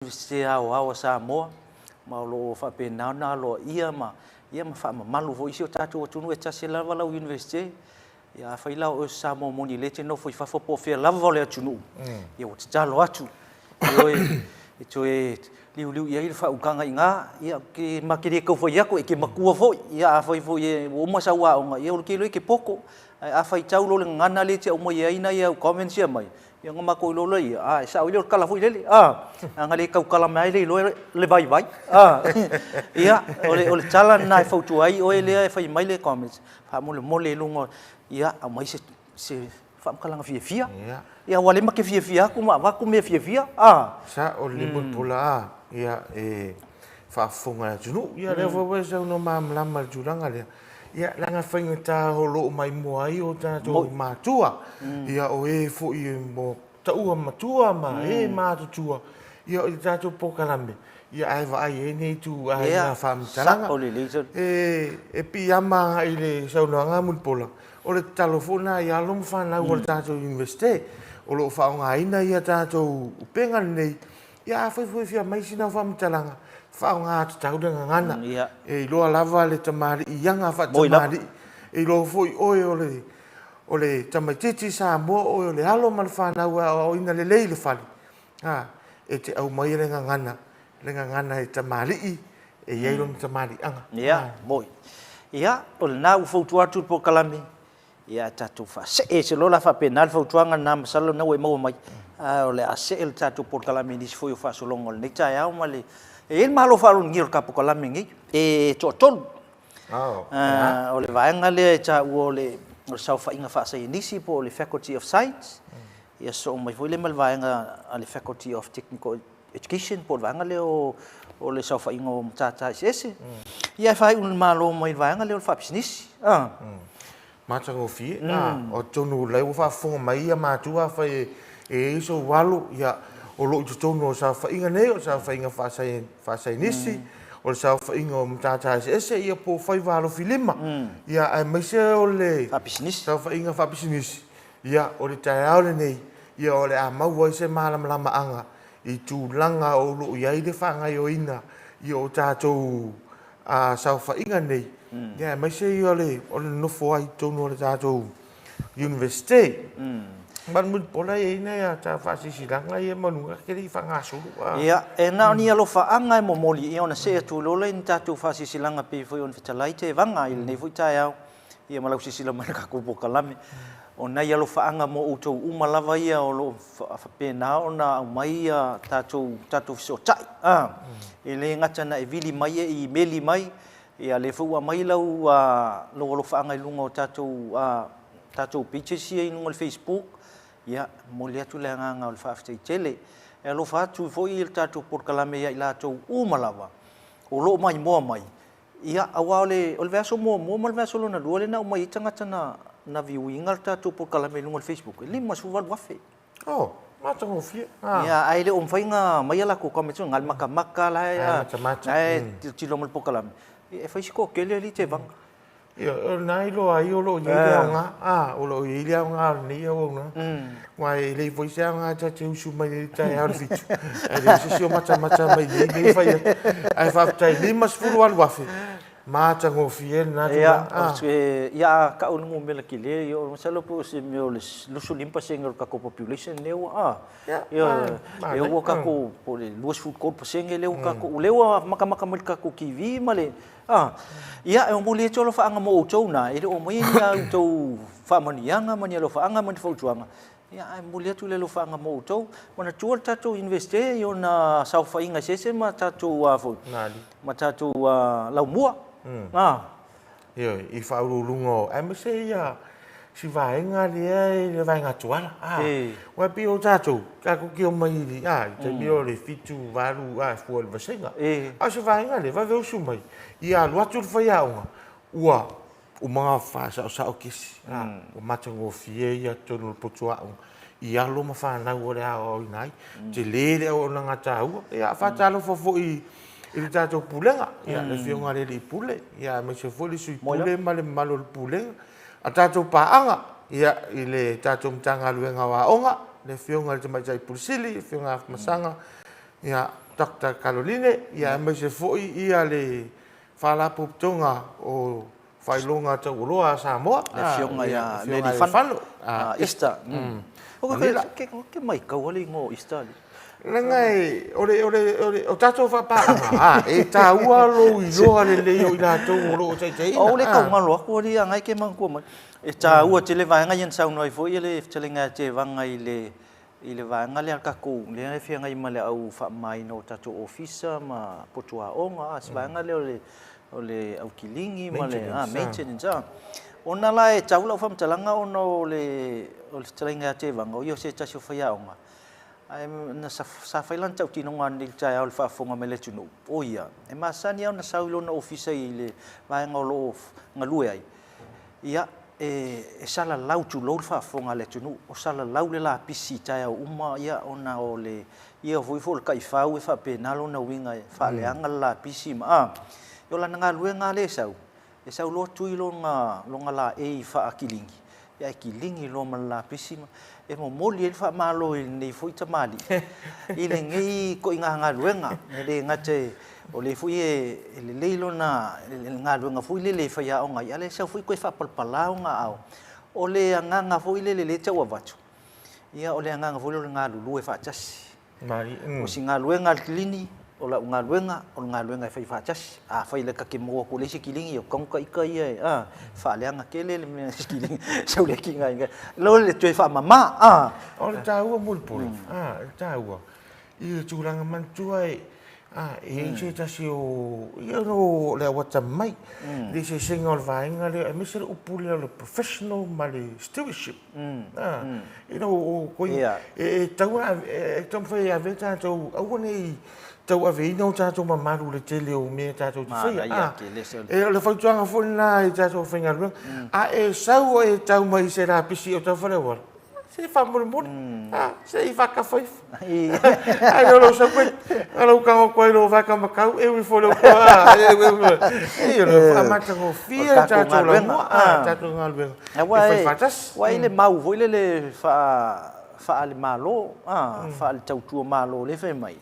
Iunivesite Aoao a Samoa, ma o lo o faapena ona aloaia ma, ia ma faamamalu foi i si o tatou atunuu. E tasi lava lau Iunivesite, ia afai la o oe o se Samoa moni o lea e te nofo i fafo po o fea lava o le atunuu, ia ua tatalo atu, ioe, e toe liuliu i ai le faautaga i ina, ia ma te le tau fai atu e te matua foi, ia afai foi ua uma sau aoga, ia o le tele e te poto. Ae a faitau loa le gagana lea e te aumaia ai nai au comments ia mai, Ia ona matou iloa lea, a, e sao ai lea o le tala foi lele, a, leaga e le tautala mai lava e le iloa le vaivai, a. Ia, o le tala lena e fautua ai oe lea e fai mai le comments, faamolemole i luga, ia aumai se faamatalaga fiafia. Ia aua o lea ma te fiafia atu ma avatu mea fiafia, a. Sao lelei Mulipola, a, ia e faafofoga le atunuu. Ia lea foi ua e saunoa malamalama i le tulaga lea. Ia, leaga e faigata o lo o maimoa ai o tatou matua, ia o e foi ua taua matua ma e matutua, ia o le tatou polokalame, ia ae vaai i ai nei ituaiga faamatalaga. E piiama agai i le saunoaga a Mulipola, o le tatalo foi lena i alo ma fanau a le tatou Iunivesite o lo o faaaogaina ia tatou upega lenei. Ia afai foi e fia aumai sina faamatalaga, faaaoga tatau le gagana. E iloa lava le tamalii i aga faatamalii. E iloa foi oe o le o le tamaitiiti Samoa, oe o le alo ma le fanau e aoaoina lelei i le fale, a, e te aumaia le gagana, le gagana e tamalii, e i ai lona tamaliiaga. Ia, moi. Ia, o lena ua fautua atu le polokalame, Ia ae tatou faasee ese loa la faapena le fautuaga lena masalo lena ua e maua mai. Ae o le a see le tatou polokalame i nisi foi o faasologa o lenei taeao ma le E i ai le malo faalotogia o le ta polokalame nei e toatolu. O le vaega lea e taua o le saofaiga faasaienisi po o le Faculty of Science. Ia sosoo mai foi lea ma le vaega a le Faculty of Technical Education po o le vaega lea o le saofaiga o matata eseese. Ia ae faaiu le Malo mai le vaega lea o le faapisinisi. Matagofie. Atonu o la ua faafofoga mai ia matua afai e i ai sou alo, ia o lo o i totonu o le saofaiga nei, o le saofaiga faasaienisi, o le saofaiga o matata eseese, ia po o faiva alofilima, ia aemaise o le saofaiga faapisinisi, ia o le taeao lenei, ia o le a maua ai se malamalamaaga i tulaga o lo o i ai le faagaoioiga o tatou saofaiga nei, aemaise o le nonofo ai i totonu o le tatou Iunivesite. Mulipola e i ai nai a ta faasilasilaga ia ma luga e le i faagasolo. Ia, e na o ni alofaaga e momoli ia ona see atu loa lea i ni tatou faasilasilaga pei foi ona fetalai Tevaga i lenei foi taeao. Ia ma lau silasila mai i le tatou polokalame. O nai alofaaga mo outou uma lava ia o lo o faapena ona aumai ia tatou tatou fesootai. A, e le gata na e vili mai e imeli mai, ia lea foi ua aumai lau lou alofaaga i luga o tatou tatou pages ia i luga o le Facebook. Ia, e momoli atu le agaga o le faafetai tele. E alofa atu foi le tatou polokalame ia i latou uma lava o lo o maimoa mai. Ia, aua o le, o le vaiaso muamua ma le vaiaso lona lua lea na aumai ai tagata na, na view ina le tatou polokalame i luga o le Facebook, e 58,000. Oh, matagofie. Ah. Ia, ae le o mafai ona aumai a latou comments, na o le matamata la e, la e tilotilo mai i le polokalame. Ia, e fai si toatele alii Tevaga. Ia, o lena e iloa ai o lo o i ai le aoga, a, o lo o i ai le aoga o lenei auaunaga. Aua e leai foi se aoga ta te usu mai ai i le taeao i le 7, ae leai se isi o matamata mai i nei mea e fai atu. Ae faafetai, 58,000, matagofie lena tulaga. Ia, a tau le numera tele, ia masalo po o se mea o le 25% o le tatou population lea ua, a. Ia, lea ua tatou, po o le 23% lea ua tatou, lea ua matamata mai i le tatou TV ma le, A, ia, e momoli atu alofaaga mo outou na, e le o aumaia ni a outou faamanuiaga ma ni alofaaga ma ni fautuaga, ia, ae momoli atu le alofaaga mo outou. Manatua le tatou Iunivesite i ona saofaiga eseese ma tatou, a foi, ma tatou laumua. A. Ioe, i faauluuluga o, aemaise ia si vaega lea i le vaega Tuala, a, aua e pei o tatou, tatou te omai i le, a, i le taimi o le 7, 8, a, e fua i le vasega. A o se vaega lea, vave usu mai, ia alu atu le faiaoga, ua uma ona faasaosao kesi, a, ua matagofie ia totonu o le potu aoga i alo ma fanau o le a aoaoina ai. Tele le auaunaga taua. Ia, faatalofa foi i le tatou Pulega, ia, le Afioga i le Alii Pule, ia, aemaise foi le Sui Pule ma le mamalu o le Pulega. A tatou paaga, ia, i le tatou Matagaluega o Aoga, le Afioga i le Tamaitai Pule Sili, le Afioga ia Afamasaga, ia, Doctor Caroline, ia aemaise foi ia le Faalapotopotoga o Faailoga Taualoa a Samoa, le Afioga ia Lealiifano, Easter. Ou te matau le igoa o Easter. Leaga e, o le, o le, o le, o tatou faapaaga, e taua lou iloa lelei o i latou o lo o taitaiina. O le taugalo atu alii a e te manatua mai. E taua tele vaega ia na saunoa ai foi le fetalaiga ia Tevaga i le i le vaega lea a le tatou lea e feagai ma le au faamamaina o tatou ofisa ma potu aoga, a se vaega lea o le o le au kiligi ma le maintenance. Ona la e tau lau faamatalaga ona o le o le fetalaiga ia Tevaga, o ia o se tasi o faiaoga, ae na sa fai lana tautinoga ananei i le taeao i le faafofoga mai a le atunuu, o ia e masani lava ona sau i lona ofisa i le vaega o lo o galue ai. Ia, e salalau, tulou le faafofoga a le atunuu, o salalau le lapisi i taeao uma, ia, ona o le ia foi foi o le taifau e faapena lona uiga e faaleaga le lapisi ma, a. O lana galuega lava lea e sau, e sau loa tui lona, lona laei faakiligi, ia ae kiligi loa ma le lapisi ma, e momoli ai le faamalo i lenei foi tamalii i lenei ituaiga galuega. E le gata o lea foi e lelei lona galuega foi lele e faiaoga ai, a o lea e sau foi toe faapalapala ona aao. O le agaga foi lele lea e tau avatu, ia o le agaga foi lea o le galulue faatasi. O si galuega a le kilini, o lau galuega, o le galuega e fai faatasi. Afai la ta te maua atu e leai se kilini, o tago ita ia e faaleaga tele le mea se kilini sau le tigaina. Lo le toe faamama. O le taua Mulipola, le taua i le tulaga manatua e e i ai se tasi o ia o le auata mai le eseesega o le vaega lea aemaise le upu lea o le professional ma le stewardship. You know, o koi, e tatau ona, e taumafai e ave tatou, aua ne i tauaveina o tatou mamalu i le tele o mea tatou te faia. O le fautuaga foi lena i tatou faigaluega. A e sau o e tau mai i se lapisi o tau faleauala, se faamolemole, se i faatafa ifo. Ai o lou sau koe, a lou tago atu ai i lou vaekamakau, eu ifo i lou toa, e, o le faamatagofie le tatou laumua, tatou galuega e fai faatasi. Aua e i le mau foi lele faale-Malo, faale-tautua Malo lea e fai mai,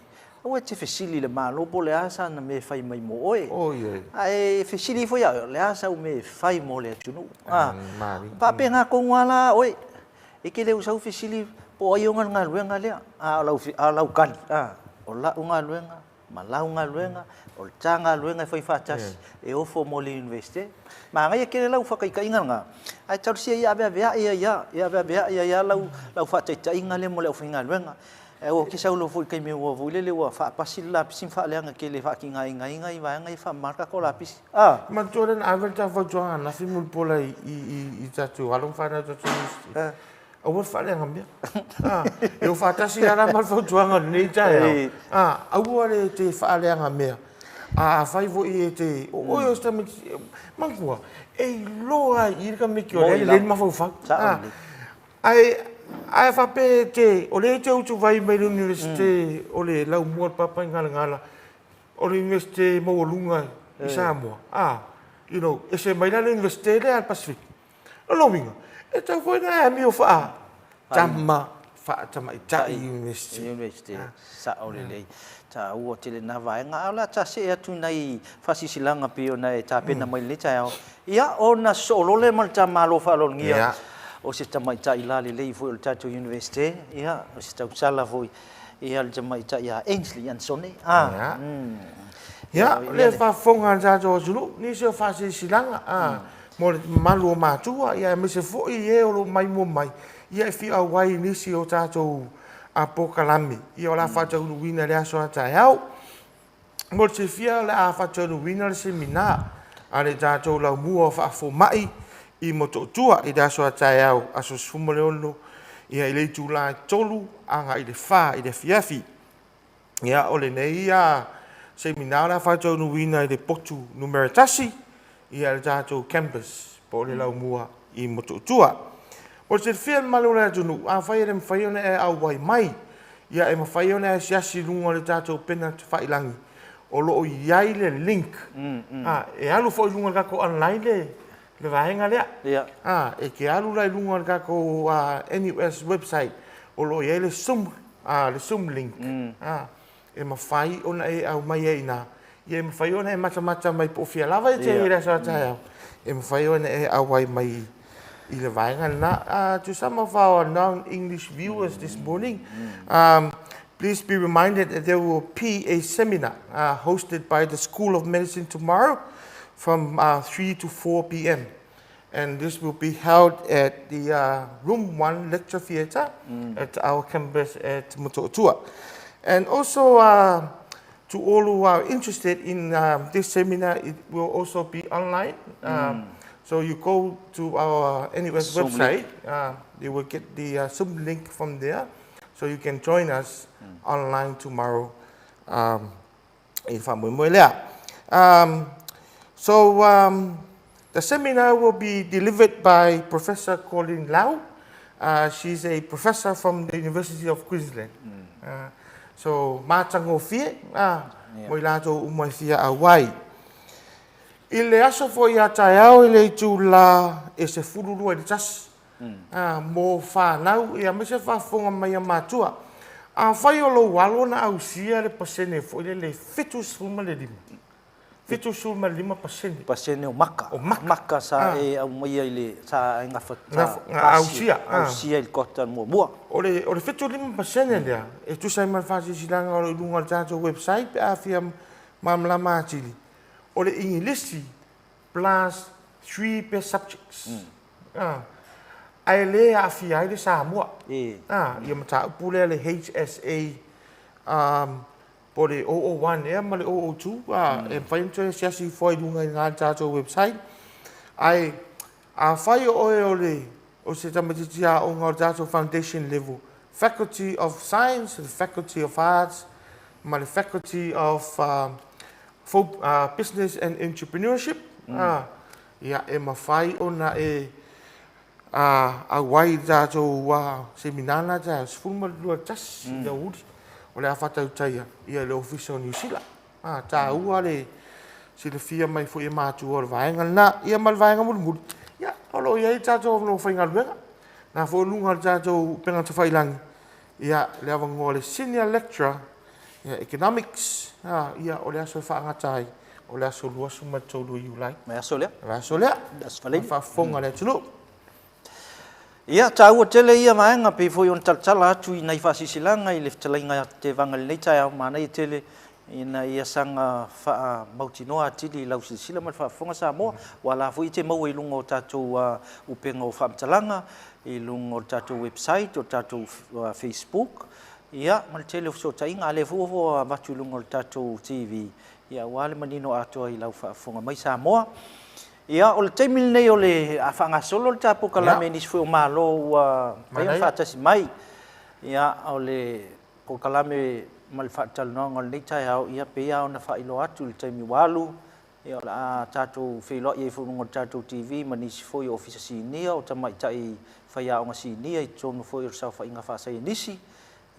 aua e te fesili i le Malo po o le a sana mea e fai mai mo oe, ae fesili ifo ia oe, o le a sau mea e fai mo le atunuu. Faapena tonu lava la oe, e te le o sau fesili po o ai ona le galuega lea, a o lau tali, o lau galuega ma lau galuega, o le ta galuega e fai faatasi, e ofo mo le Iunivesite. Manaia tele lau faataitaiga lena, ae talosia ia aveaveai ai lava, ia aveaveai ai lava lau faataitaiga lea mo le aufaigaluega. Ae ua te sau loa foi i le taimi ua foi lele ua faapasi le lapisi ma faaleaga tele e faatigaina ai nai vaega ia faamama le tatou lapisi. A! Manatua lea na ave le ta fautuaga ananafi Mulipola i tatou alo ma fanau i tatou Iunivesite. Aua le faaleaga mea. E o faatasi lava la ma le fautuaga o lenei taeao. Aua le te faaleaga mea. A afai foi e te, o oe o se tamaitiiti, manatua, e iloa lava i i le tamaitiiti o lea e lelei le mafaufau. Ae a faapea e te, o lea e te utuvai mai le Iunivesite o le Laumua o le Papaigalagala, o le Iunivesite maualuga i Samoa, a, you know, ese mai la le Iunivesite lea a le Pasefika. O lona uiga, e tatau foi ona e amio faa-tama, faa-tamaitai Iunivesite. Iunivesite, sao lelei. Taua tele na vaega. A o le a ta see atu i nai faasilasilaga pei ona e tapena mai i lenei taeao. Ia, ona soolole ma le ta Malo faaaloalogia, o se tamaitai lalelei foi o le tatou Iunivesite, ia, o se tausala foi ia le tamaitai ia Ainsley Ansone. Ia, o lea e faafofoga le tatou atunuu, nisi o faasilasilaga mo le mamalu o matua, ia aemaise foi e o lo o maimoa mai, ia e fia auai i nisi o tatou polokalame, ia o le a faataunuuina i le aso a taeao. Mo le silafia o le a faataunuuina le semina a le tatou Laumua Faafomai i Motootua i le aso a taeao, aso 16, ia i le itula e 3 agai i le 4 i le afiafi. Ia, o lenei semina o le a faataunuuina i le potu numera 1, ia le tatou campus po o le Laumua i Motootua. Mo le silafia e le mamalu o le atunuu, afai e le mafai ona e auai mai, ia e mafai ona e asiasi i luga o le tatou upega tafailagi, o lo o i ai le link, e alu foi i luga o le tatou online le vaega lea. E te alu la i luga o le tatou NUS website, o lo o i ai le Zoom, le Zoom link. e mafai ona e aumaia i ina, ia e mafai ona e matamata mai po o fea lava e te i ai i le aso a taeao, e mafai ona e auai mai i le vaega lena. To some of our non-English viewers this morning, please be reminded that there will be a seminar hosted by the School of Medicine tomorrow from 3 to 4 p.m. And this will be held at the Room 1 Lecture Theatre at our campus at Motootua. And also, to all who are interested in this seminar, it will also be online. So you go to our NUS Zoom website, you will get the Zoom link from there. So you can join us online tomorrow i faamoemoe lea. So the seminar will be delivered by Professor Colleen Lau. She's a professor from the University of Queensland. So matagofie mo i latou uma e fia auai. I le aso foi a taeao i le itula e 12:40, mo fanau ia aemaise faafofoga mai a matua. Afai o lou alo na ausia le pasene foi lele 75, 75%. Pasene o maka. O maka. Maka sa e aumaia i le sa e gafa sa ausia, ausia i le kota muamua. O le 75% lea, e tusa ai ma le faasilasilaga o lo o i luga o le tatou website pe a fia malamalama atili. O le Igilisi plus 3 best subjects. Ae le aafia ai le Samoa. Ia mataupu lea le HSA po o le 001 ea ma le 002, e mafai ona toe asiasi ifo ai i luga i le tatou website. Ae afai o oe o le o se tamaitiiti aoga o le tatou foundation level, Faculty of Science, le Faculty of Arts ma le Faculty of Business and Entrepreneurship, ia e mafai ona e auai i le tatou seminar na taeao 12:01 i le aoauli o le a faatautaia ia i le Ofisa o Niu Sila. Taua le silafia mai foi e matua o le vaega lena. Ia ma le vaega mulimuli, ia o lo o i ai le tatou avanoa faigaluega. Na foi o luga o le tatou upega tafailagi, ia le avanoa o le senior lecturer ia, economics, ia o le aso e faagata ai, o le aso 23 o Iulai. Mai aso lea. O le aso lea. Aso Faraile. Faafofoga le atunuu. Ia, taua tele ia vaega pei foi ona talatala atu i nai faasilasilaga i le fetalaiga Tevaga i lenei taeao, manaia tele ina ia saga faamautinoa atili i lau silasila ma le faafofoga Samoa, ua la foi e te maua i luga o tatou upega o faamatalaga, i luga o le tatou website, o le tatou Facebook, ia, ma le tele o fesootaiga, a lea foi ua avatu i luga o le tatou TV, ia, aua le manino atoa i lau faafofoga mai Samoa. Ia, o le taimi lenei o le a faagasolo le tatou polokalame i nisi foi o Malo ua mafai ona faatasi mai. Ia, o le polokalame ma le faatalanoaga o lenei taeao, ia, pei lava ona faailoa atu i le taimi ua alu, ia, o le a tatou feiloai ai foi i luga o le tatou TV ma nisi foi o ofisa sinia, o tamaitai faiaoga sinia i totonu foi o le saofaiga faasaienisi.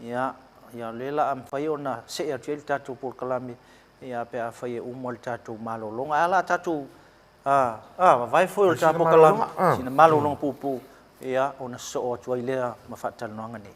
Ia, ia, o lea la a mafai ona see atu ai le tatou polokalame, ia, pe afai e uma le tatou malologa. Ae a la a tatou vavae foi o le Sina tatou polokalame, malologa, sina malologa puupuu, ia, ona sosoo atu ai lea ma faatalanoaga nei.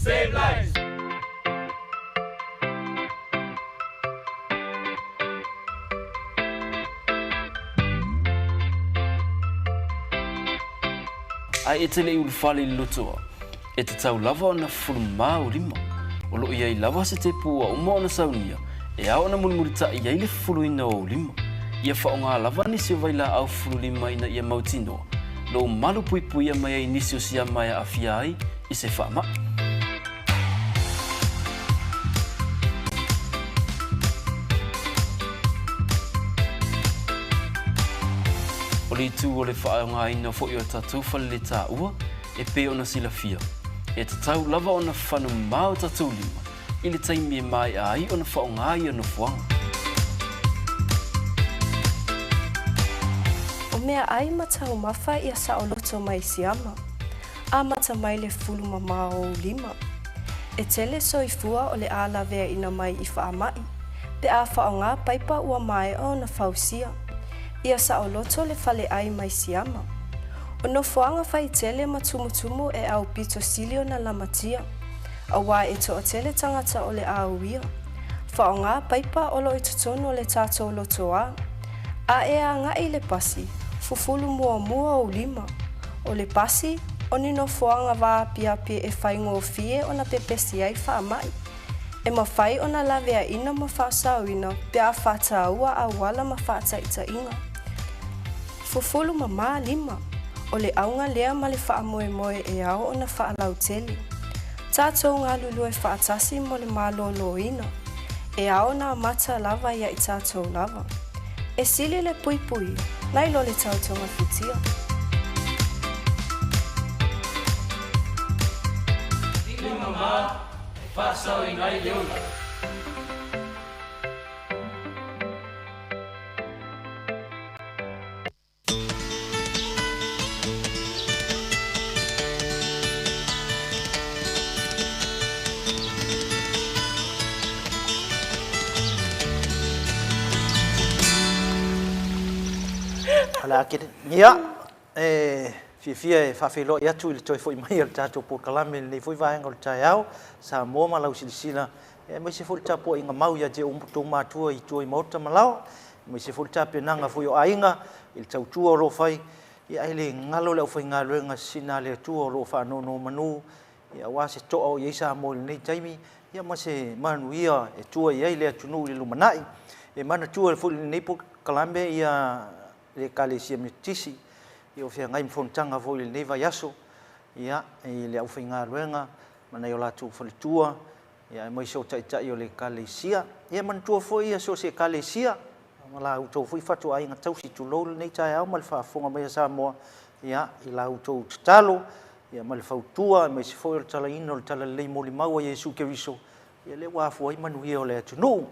Save lives. Ae e te le i ulufale i le lotoa, e tatau lava ona fufulu mā ou lima. O lo o i ai lava se tepu ua uma ona saunia e ao ona mulimulitaʻi ai le fufuluina o ou lima. Ia faaaoga lava nisi o vailaau fufulu lima ina ia mautinoa lou malu puipuia mai ai nisi o siama e aafia ai i se faamai. O le itu o le faaaogaina foi o tatou faleletaua e pei ona silafia, e tatau lava ona fano mā o tatou lima i le taimi e maea ai ona faaaoga ia nofoaga. O meaʻai ma taumafa ia saoloto mai siama. Amata mai le fulu mamao o ou lima. E tele soifua o le a laveaina mai i faamaʻi, pe a faaaoga paipa ua maea ona fausia. Ia saoloto le faleʻai mai siama. O nofoaga faitele ma tumutumu e aupito sili ona lamatia, auā e toatele tagata o le a uia. Faaaoga paipa o lo o i totonu o le tatou lotoā. A e agaʻi i le pasi, fufulu muamua ou lima. O le pasi, o ni nofoaga vaapiapi e faigofie ona pepesi ai faamaʻi. E mafai ona laveaina ma faasaoina pe a faataua auala ma faataitaiga. Fufulu mamā lima, o le auga lea ma le faamoemoe e ao ona faalautele. Tatou galulue faatasi mo le malōlōina. E ao ona amata lava ia i tatou lava. E sili le puipuia, nai lo le tau togafitia. Lima mā e faasaoina ai le ola. Ia, e fiafia e faafeiloai atu i le toe foi mai o le tatou polokalame i lenei foi vaega o le taeao, Samoa ma lau silasila, aemaise foi le tapuaiga mau ia te outou matua i tua i maota ma laoa, aemaise foi le tapenaga foi o aiga i le tautua o lo o fai, ia ae le galo le aufaigaluega sisina a le Atua o lo o faanonomanu, ia aua se toa o i ai Samoa i lenei taimi, ia ma se manuia e tua i ai le atunuu i le lumanai. E manatua foi i lenei polokalame ia le Ekalesia Metotisi, ia o feagai ma fonotaga foi i lenei vaiaso, ia i le aufaigaluega ma nai o latou faletua, ia aemaise o taitai o le Ekalesia. Ia manatua foi ia so o se Ekalesia ma la outou foi fatuaiga tausi, tulou lenei taeao ma le faafofoga mai a Samoa, ia i la outou tatalo, ia ma le fautua, aemaise foi o le talaina o le talalelei molimau a Iesu Keriso, ia lea ua afua ai manuia o le atunuu.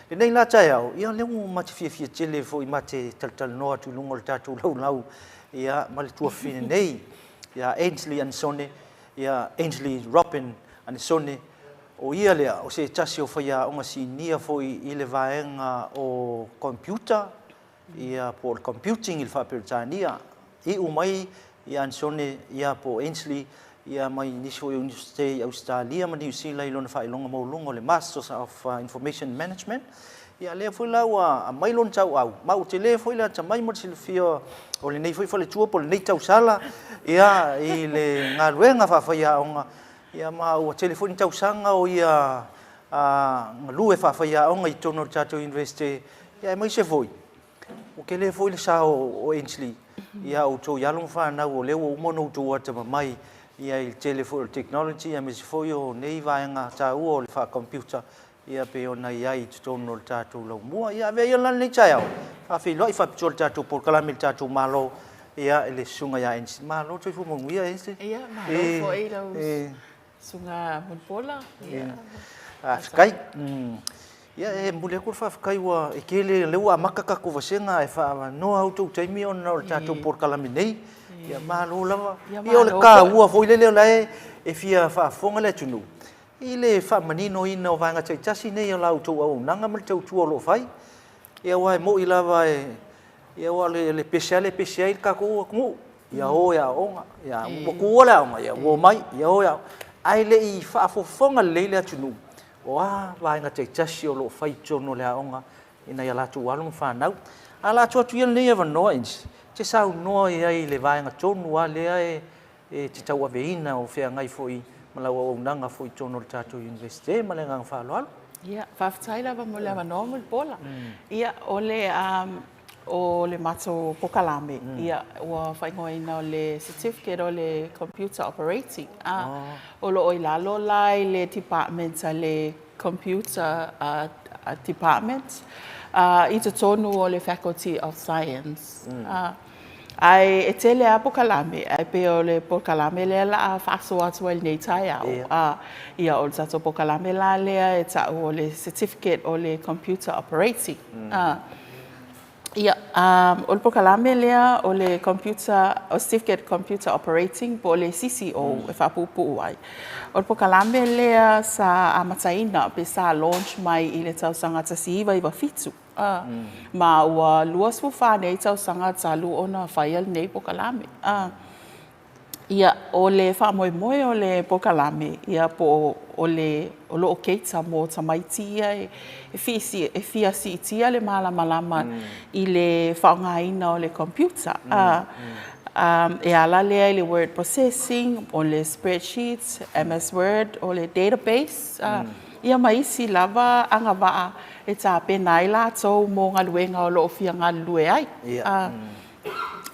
Lenei la taeao, ia lea ua ma te fiafia tele foi ma te talatalanoa atu i luga o le tatou laulau, ia ma le tuafafine nei, ia Ainsley Anisone, Ia Ainsley Robin Anisone, o ia lea o se tasi o faiaoga sinia foi i le vaega o computer, ia po o le computing i le faa-Peretania. Iu mai ia Anisone ia po o Ainsley ia mai nisi foi o Iunivesite i Ausetalia ma Niu Sila i lona faailoga maualuluga o le Masters of Information Management. Ia lea foi la ua aumai lona tauau, ma ua tele foi le atamai ma le silafia o lenei foi faletua po o lenei tausala ia i le galuega faafaiaoga, ia ma ua tele foi ni tausaga o ia galue faafaiaoga i totonu o le tatou Iunivesite, ia aemaise foi ua tele foi le sao o Ainsley ia outou i alo ma fanau o lea ua uma ona outou atamamai ia i le tele foi o le technology aemaise foi o nei vaega taua o le faa-computer Ia pei ona i ai i totonu o le tatou laumua. Ia avea ia la lenei taeao, faafeiloai faapitoa le tatou polokalame i le tatou Malo, ia i le Susuga ia Ainsley. Malo le soifua manuia Ainsley. Ia, malo foi lau Susuga Mulipola. Ia. Faafetai. Ia e momoli atu le faafetai ua e tele lea ua amata tatou vasega ae faaavanoa outou taimi ona o le tatou polokalame nei. Ia malo lava. Ia o le taua foi lele o la e fia faafofoga le atunuu I le faamaninoina o vaega taitasi nei o la outou auaunaga ma le tautua o lo o fai, ia aua e moni lava e, ia aua o le pese lava lea e pese ai le tatou atunuu, ia o e aooga, ia ua tuua le aoga, ia ua omai, ia o e aoga. Ae le i faafofoga lelei le atunuu, o a vaega taitasi o lo o fai i totonu o le aoga i nai a latou alo ma fanau. Ae o le a tuu atu ia lenei avanoa Insi, e te saunoa i ai i le vaega tonu lava lea e te tauaveina o feagai foi ma lau auaunaga foi i totonu o le tatou Iunivesite. Ma le agaga faaaloalo. Ia, faafetai lava mo le avanoa Mulipola. Ia, o le O le matou polokalame, ia, ua faaigoaina o le Certificate o le Computer Operating, a, o lo o i lalo la i le Department a le Computer Department i totonu o le Faculty of Science. Ae e tele lava polokalame, ae pei o le polokalame lea o le a faasoa atu ai i lenei taeao, ia, o le tatou polokalame la lea e ta'u o le Certificate o le Computer Operating. Ia, o le polokalame lea o le Computer, o Certificate Computer Operating po o le CCO e faapuupuu ai. O le polokalame lea sa amataina pe sa launch mai i le tausaga 1997, ma ua 24 nei tausaga talu ona faia lenei polokalame. Ia, o le faamoemoe o le polokalame, ia po o le o lo o cater mo tamaiti ia e e fia siitia le malamalama i le faaaogaina o le computer. E ala lea i le word processing, o le spreadsheets, MS Word, o le database, ia ma isi lava agavaa e tapena ai latou mo galuega o lo o fia galulue ai.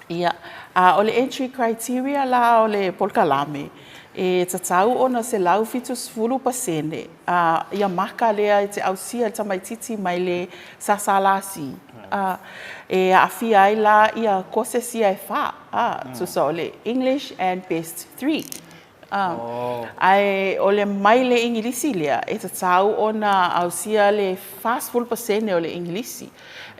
Ia, a o le entry criteria la o le polokalame, e tatau ona 170% ia maka lea e te ausia e le tamaitiiti mai le SSLC, e aafia ai la ia courses ia e fa, tusa o le English and Best 3. Ae o le mai le Igilisi lea, e tatau ona ausia le 40% o le Igilisi.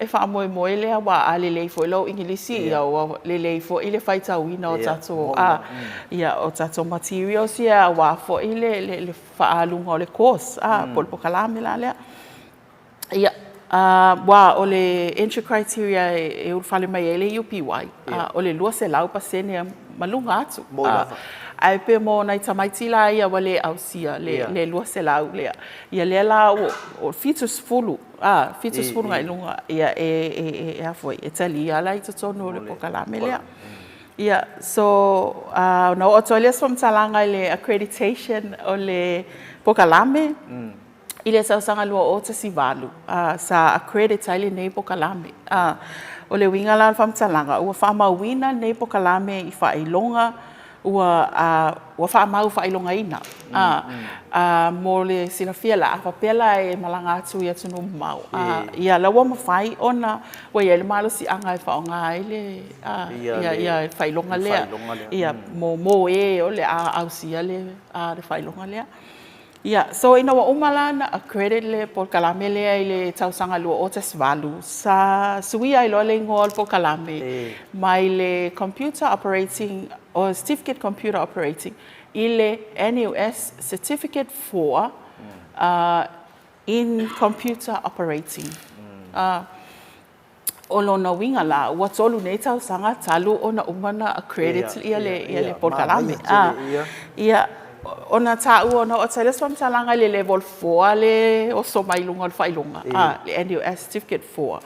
E faamoemoe lea aua a lelei foi lou Igilisi, ia ua lelei foi le faitauina o tatou, ia, o tatou materials ia aua foi le faaaluga o le course, po o le polokalame la lea. Ia, aua o le entry criteria e ulufale mai ai le UPY, o le 200% ma luga atu. Ae pe mo nai tamaiti la ia ua le ausia le 200 lea, ia lea la ua 70, 70 agai i luga, ia e a foi, e talia la i totonu o le polokalame lea. Ia, so, ona oo atu ai lea o se faamatalaga i le accreditation o le polokalame. I le tausaga 2018, sa accredit ai lenei polokalame. O le uiga la o le faamatalaga, ua faamauina lenei polokalame i faailoga ua faamau faailogaina. Mo le silafia la, a faapea la e malaga atu i atunuu mamao, ia la ua mafai ona ua i ai le malosiaga e faaaoga ai le faailoga lea mo e o le a ausia le faailoga lea. Ia, so ina ua uma la ona accredit le polokalame lea i le tausaga 2018, sa suia ai loa le igoa o le polokalame mai le Computer Operating or Certificate Computer Operating i le NUS Certificate 4 in Computer Operating. O lona uiga la, ua tolu nei tausaga talu ona uma ona accredit ia le polokalame. Ia, ona taua, ona oo atu ai lea o se faamatalaga i le level 4 lea e oso mai luga o le faailoga, le NUS Certificate 4.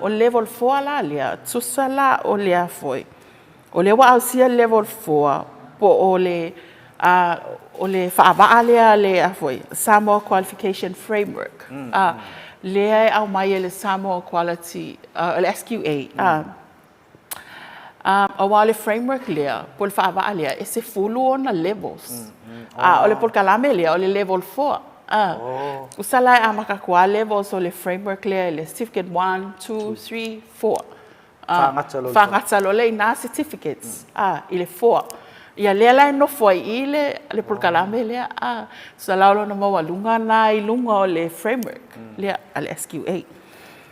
O le level 4 la lea, tusa la o le a foi, O lea ua ausia le level 4 po o le o le faavaa lea a le a foi Samoa Qualification Framework lea e aumai e le Samoa Quality o le SQA aua o le framework lea po o le faavaa lea e 10 ona levels. A o le polokalame lea o le level 4. Tusa la e amata atu lava levels o le framework lea i le certificate 1, 2, 3, 4. Faagata loa. Faagata loa lea i ina certificates i le 4. Ia lea la e nofo ai i i le polokalame lea. Tusa la o lona maualuga lena i luga o le framework lea a le SQA.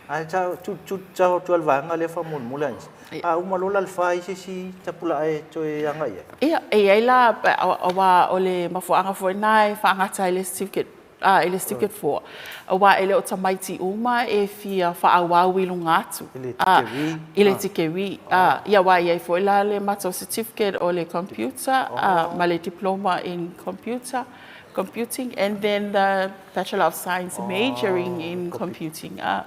Ae tatau atu lava i le vaega lea faamolemole Agnes, a uma loa la le 4 i se isi tapulaa e toe agai i ai? Ia, e i ai la, aua o le mafuaaga foi lena e faagata ai le certificate. A, i le Certificate 4, aua e le o tamaiti uma e fia faaauau i luga atu. I le tikeri. I le tikeri. A, ia aua e i ai foi la le matou certificate o le computer ma le diploma in computer, computing and then the Bachelor of Science majoring in computing. A,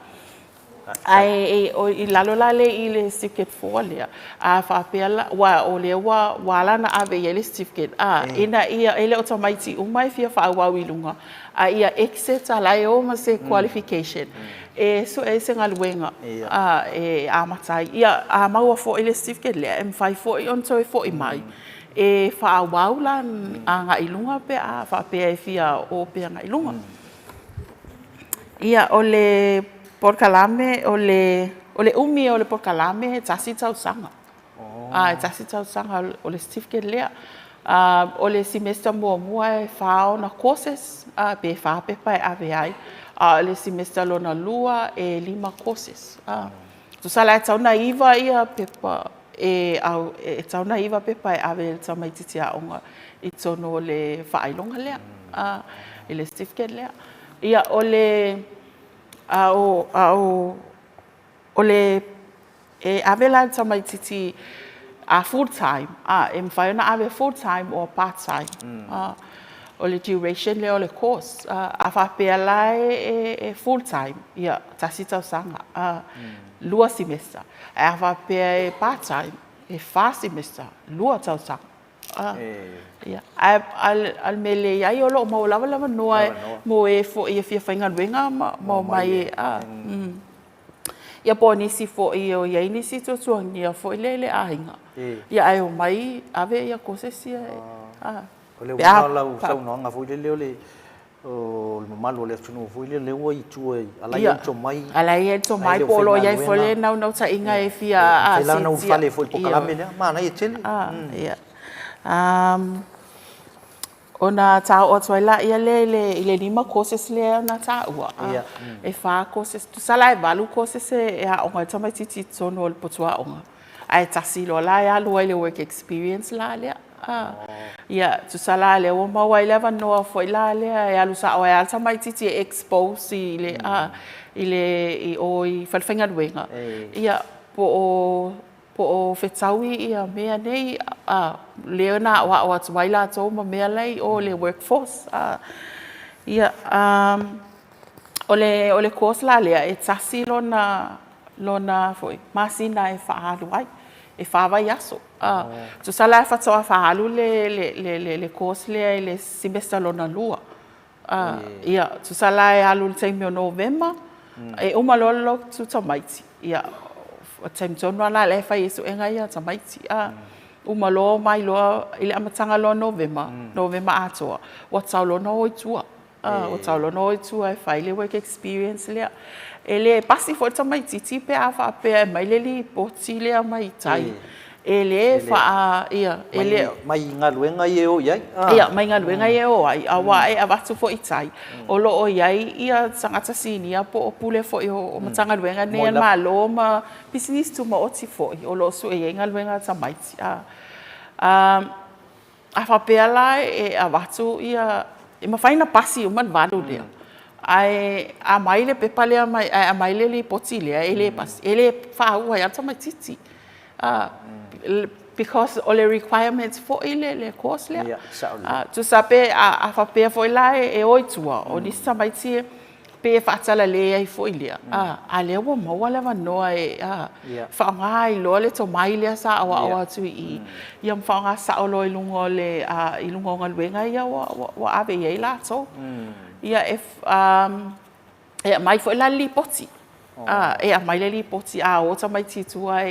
Ae i lalo la le i le Certificate 4 lea, a faapea la, aua o lea ua ua ala ona ave i ai le certificate, a, ina ia, e le o tamaiti uma e fia faaauau i luga, a ia exit a la e o ma se qualification e sue ai se galuega a e amata ai. Ia, a maua foi le certificate lea, e mafai foi ona toe foi mai e faaauau la agai i luga pe a faapea e fia o pea agai i luga. Ia, o le polokalame, o le, o le umi o le polokalame e tasi tausaga. Oh. E tasi tausaga o le certificate lea. O le semester muamua e whā ona courses, pe whā pepa e ave ai. A o le semester lona lua e lima courses. Tusa la e tau na iva ia pepa e, au, e tau na iva pepa e ave e le tamaititi aoga i totonu o le faailoga lea, a, i le certificate lea. Ia, o le, a o, a o, o le, e ave la le tamaititi a full time, a, e mafai ona ave full time or part time. A, o le duration lea o le course. A, a faapea la e, e, e full time, ia, tasi tausaga, a, lua semester. Ae a faapea e part time, e whā semester, lua tausaga. A, ia. Ae, a, a le mea le i ai o lo o maua lava le avanoa mo e foi e fia faigaluega ma, ma omai e, a, mm. Ia po o nisi foi o i ai nisi tuatuagia foi lea i le aiga. Ia ae omai ave ia courses ia e, a. O le uiga o lau saunoaga foi lele o le o le mamalu o le atunuu foi lele ua i tua i ala i tomai. Ala i tomai po o lo o i ai foi le naunautaiga e fia a setia. Fai ulufale foi i le polokalame lea, manaia tele. Ia. Ona ta oo atu ai laia lea i le lima courses lea na taua. E whā courses, tusa la e valu courses e aoga ai tamaititi i totonu o le potu aoga. Ae tasi loa la e alu ai le work experience la lea. Ia, tusa la lea ua maua ai le avanoa foi la lea e alu sao ai lava le tamaititi e expose i le, i le, i o i falefaigaluega. Ia, po o, po o fetaui ia mea nei, lea na aoao atu ai latou ma mea la i o i le workforce. Ia, o le, o le course la lea, e tasi lona, lona foi masina e faaalu ai, e whā vaiaso. Tusa la e faatoa faaalu le course lea i le semester lona lua. Ia, tusa la e alu i le taimi o Novema, e uma loa le lotu tamaiti. Ia, taimi tonu lava la lea e fai ai suega ia a tamaiti. Uma loa omai loa i le amataga loa o Novema, Novema atoa, ua tatau loa ona o i tua. Ua tatau loa ona o i tua e fai le work experience lea. E le pasi foi le tamaitiiti pe a faapea e aumai le lipoti lea mai tai. E le faa, ia, e le. Mai galuega ia e o i ai. Ia, mai galuega ia e o ai, aua e avatu foi i tai. O lo o i ai ia tagata sinia po o pule foi o Matagaluega nei a le Malo ma pisinisi tumaoti foi o lo o sue i ai galuega a tamaiti. A faapea la e avatu ia, e mafai ona pasi uma le valu lea, ae a aumai le pepa lea mai, ae aumai le lipoti lea e le pasi, e le faauu ai lava le tamaitiiti. Because o le requirements foi le course lea. Ia, sao lelei. Tusa pe a faapea foi la e o i tua, o nisi tamaiti pe e faatalale ai foi lea, a lea ua maua le avanoa e faaaoga ai loa le tomai lea sa aoao atu i i, ia ma faaaoga sao loa i luga o le, i luga o galuega ia ua ave i ai latou. Ia e aumai foi la le lipoti, e aumai le lipoti a o tamaiti i tua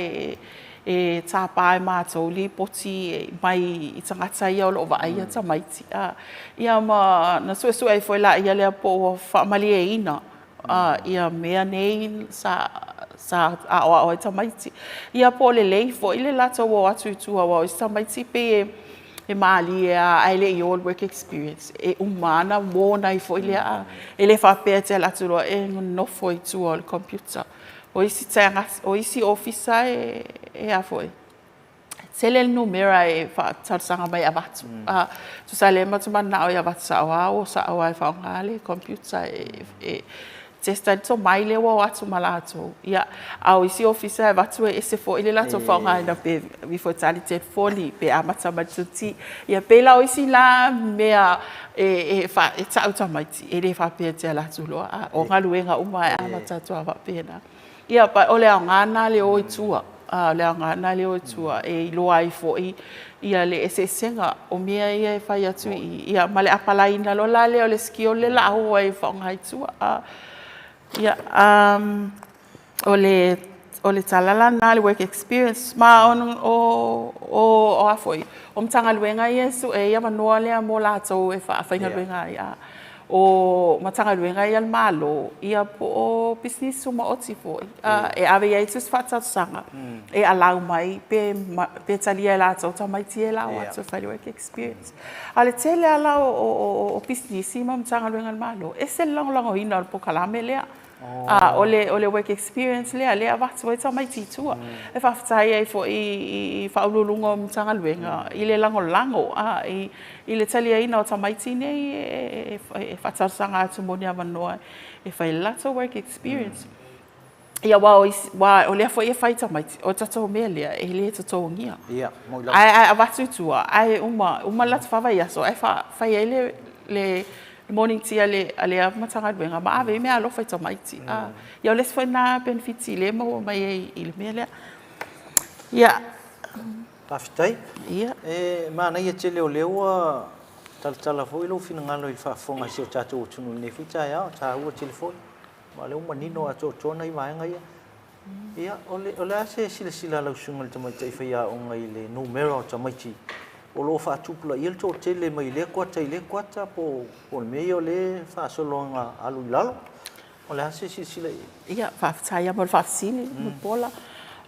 e tapa e matou lipoti mai i tagata ia o lo o vaaia tamaiti. Ia ma na suesue ai foi laia lea po ua faamalieina ia mea nei sa aoao ai tamaiti. Ia po o lelei foi le latou o atu i tua aua o isi tamaiti pei e malie lava ae le i o i le work experience, e uma lava ona warn ai foi lea. E le faapea e te alu atu loa e nofo i tua o le computer. O isi o isi ofisa e a foi, Tele le numera e faatalosaga mai e avatu. A, tusa lea matou te mananao e avatu sao lava, o sao lava e faaaoga le computer e test ai le tomai lea ua o atu ma latou. Ia, a o isi ofisa e avatu e ese foi le latou faaaogaina pe ifo e tali telefoni pe amata mai le 2T. Ia pei la o isi la mea e ta'u i tamaiti, e le faapea e te alu atu loa, a o galuega uma lava e amata atu lava faapena. Ia, o le aoga lena o le o i tua, o le aoga lena o le o i tua e iloa ai foi le eseesega o mea ia e fai atu i i, ia ma le apalaiina loa la lea o le skill lea o le a o ai e faaaoga i tua. Ia, o le tala la lena o le work experience. Ma o a foi, o Matagaluega ia e sue ai avanoa lea mo latou e faafaigaluega ai. O Matagaluega ia a le Malo, ia po o pisinisi tumaoti foi, e ave i ai tusi faatalosaga e allow mai pe talia e latou tamaiti ia e o atu e fai le work experience. A o le tele lava la o pisinisi ma Matagaluega a le Malo, e ese le lagolagoina o le polokalame lea. O le work experience lea, lea e avatu ai tamaiti i tua. E faafetai ai foi i Ofisa Sili o Pulega o Matagaluega i le lagolago i le taliaina o tamaiti nei e faatalosaga atu mo ni avanoa e fai ai le latou work experience. Ia aua o lea foi e fai i tamaiti, o le tatou mea lea e le totogia. Ae avatu i tua, ae uma le latou fa vaiaso ae fai ai le morning tea a lea Matagaluega ma ave ai meaalofa i tamaiti. Ia o le isi foi lena penefiti lea e maua mai ai i le mea lea. Ia. Faafetai. Ia. E manaia tele o lea ua talatala foi lou finagalo i le faafofoga a si o tatou atunuu i lenei foi taeao, e taua tele foi. Aua o lea ua manino atoatoa nai vaega ia. Ia, o le a se silasila a lau Susuga i le Tamaitai Faiaoga i le numera o tamaiti o lo o faatupulaia le toatele mai lea kuata i lea kuata po o le mea ia o lea e faasolo ina alu i lalo? O le a se silasila i ai? Ia, faafetai lava mo le faafesili Mulipola.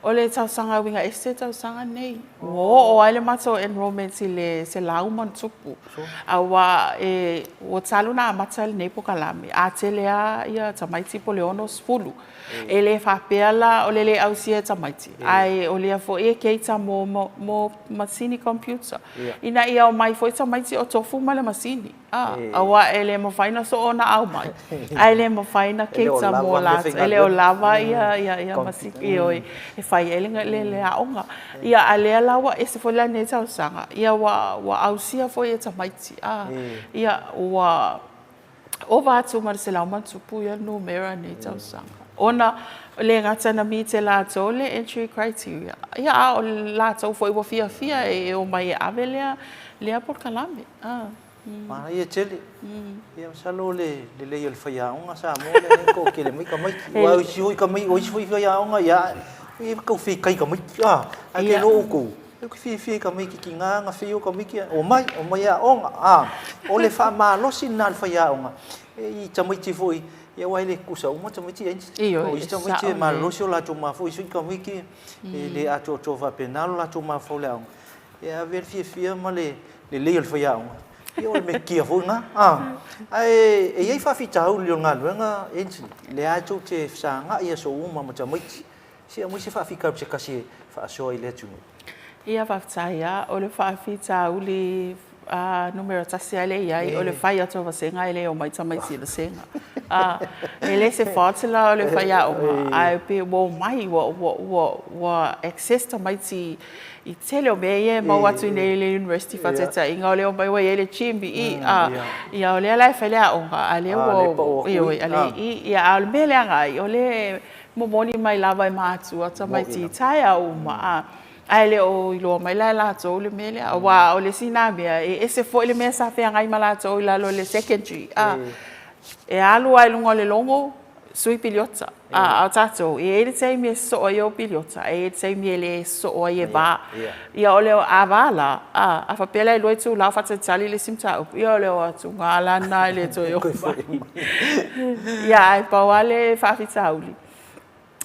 O le talosaga uiga ese le tausaga lenei. Ua oo ai le matou enrollment i le 100+. Aua ua talu ona amata lenei polokalame, a tele lava tamaiti po o le 60. E le faapea la o le le ausia e tamaiti, ae o lea foi e cater mo masini computer, ina ia omai foi tamaiti o tofu ma le masini, aua e le mafai ona soona aumai, ae le mafai ona cater mo latou, e le o lava masini, ioe, e fai ai le aoga. Ia, a o lea la ua ese foi la lenei tausaga, ia ua ausia foi e tamaiti, ia ua ova atu ma le 100+ ia numera i lenei tausaga. Ona e le gata ina meet e latou le entry criteria, ia a o latou foi ua fiafia e omai e ave lea polokalame. Manaia tele. Ia masalo o le lelei o le faiaoga Samoa lea e toatele mai tamaiti. Aua o isi foi o isi foi faiaoga ia e tau fekai tamaiti a, ae te iloa outou, ou te fiafia i tamaiti tiga na feio tamaiti omai, omai e aoga. A, o le faamalosi lena a le faiaoga i tamaiti foi, aua e le tutusa uma tamaiti ia. O isi tamaiti e malolosi o latou mafaufau, o isi foi tamaiti e le atoatoa faapena lo latou mafaufau i le aoga. E ave le fiafia ma le lelei o le faiaoga, ia o le metotia foi lena. Ae e i ai faafitauli o le galuega Anthony, lea lava tou te fesagai i aso uma ma tamaiti. Se aumai se faafitauli se tasi e faasoa i le atunuu. Ia faafetai lava. O le faafitauli numera tasi lava lea e i ai, o le fai atu o vasega ae le omai tamaiti i vasega. E le se fault la o le faiaoga, ae pei ua omai, ua access tamaiti i tele o mea ia e maua atu i inei i le university faataitaiga o lea ua omai ua i ai le gym i i, ia o lea la e fai le aoga, a o lea ua, ioe, ia a o le mea e leaga ai, o lea e momoli mai lava e matua tamaiti i taeao uma, a, ae le o iloa mai la e latou le mea lea. Aua o le isi lena mea, e ese foi le mea sa feagai ma latou i lalo o le secondary, a, e alu lava i luga o le logo, sui piliota. A o tatou, e i ai le taimi e sosoo ai ou piliota, ae i ai le taimi e le sosoo ai e va. Ia o le a va la, a, a faapea la e lua itula o faatalitali le isi mataupu, ia o le o atuga la lena e le toe oo mai. Ia ae pau lava le faafitauli,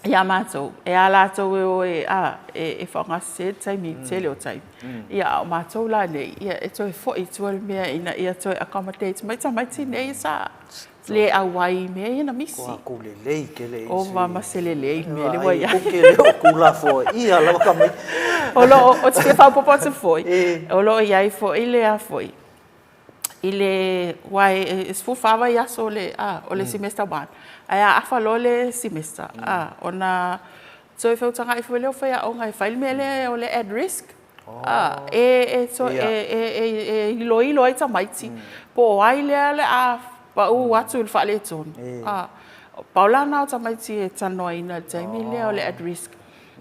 Iā matou, e a latou e o e, a, e, e faaaogasese ai le taimi i le tele o taimi. Ia, a o matou la nei, ia, e toe foi i tua le mea ina ia toe accommodate mai tamaiti nei sa le auai i mea ia na misi. Ua aku lelei tele i Ova ma se lelei i mea le ua i ai. Kuke leo kulafoaia lava tamaiti. O lo o, ou te fia faaopoopo atu foi, o lo o i ai foi le a foi, i le, aua e 14 vaiaso o le, a, o le semester 1, ae a afa loa le semester, a, ona toe feutagai foi lea o faiaoga e fai le mea lea o le at risk, a, e, e, e, e, e, e iloilo ai tamaiti po o ai lea o le a pau atu i le faaletonu, a. Pau la lena o tamaiti e talanoaina i le taimi lea o le at risk.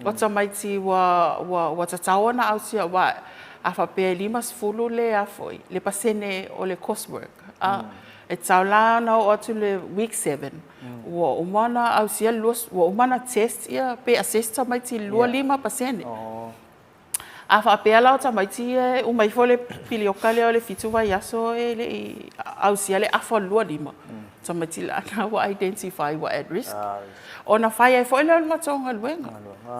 O tamaiti ua, ua, ua tatau ona ausia, aua a faapea e 50 le a foi, le pasene o le course work, a, e tatau la ona oo atu i le week 7, ua uma ona ausia le ua uma ona test ia pe assess tamaiti i le 25 pasene. A faapea la o tamaiti ia e uma ifo le pilioka lea o le 7 vaiaso e le i ausia le afa o le 25, tamaiti la na ua identify ua at risk. Ona fai ai foi lea o le matou galuega.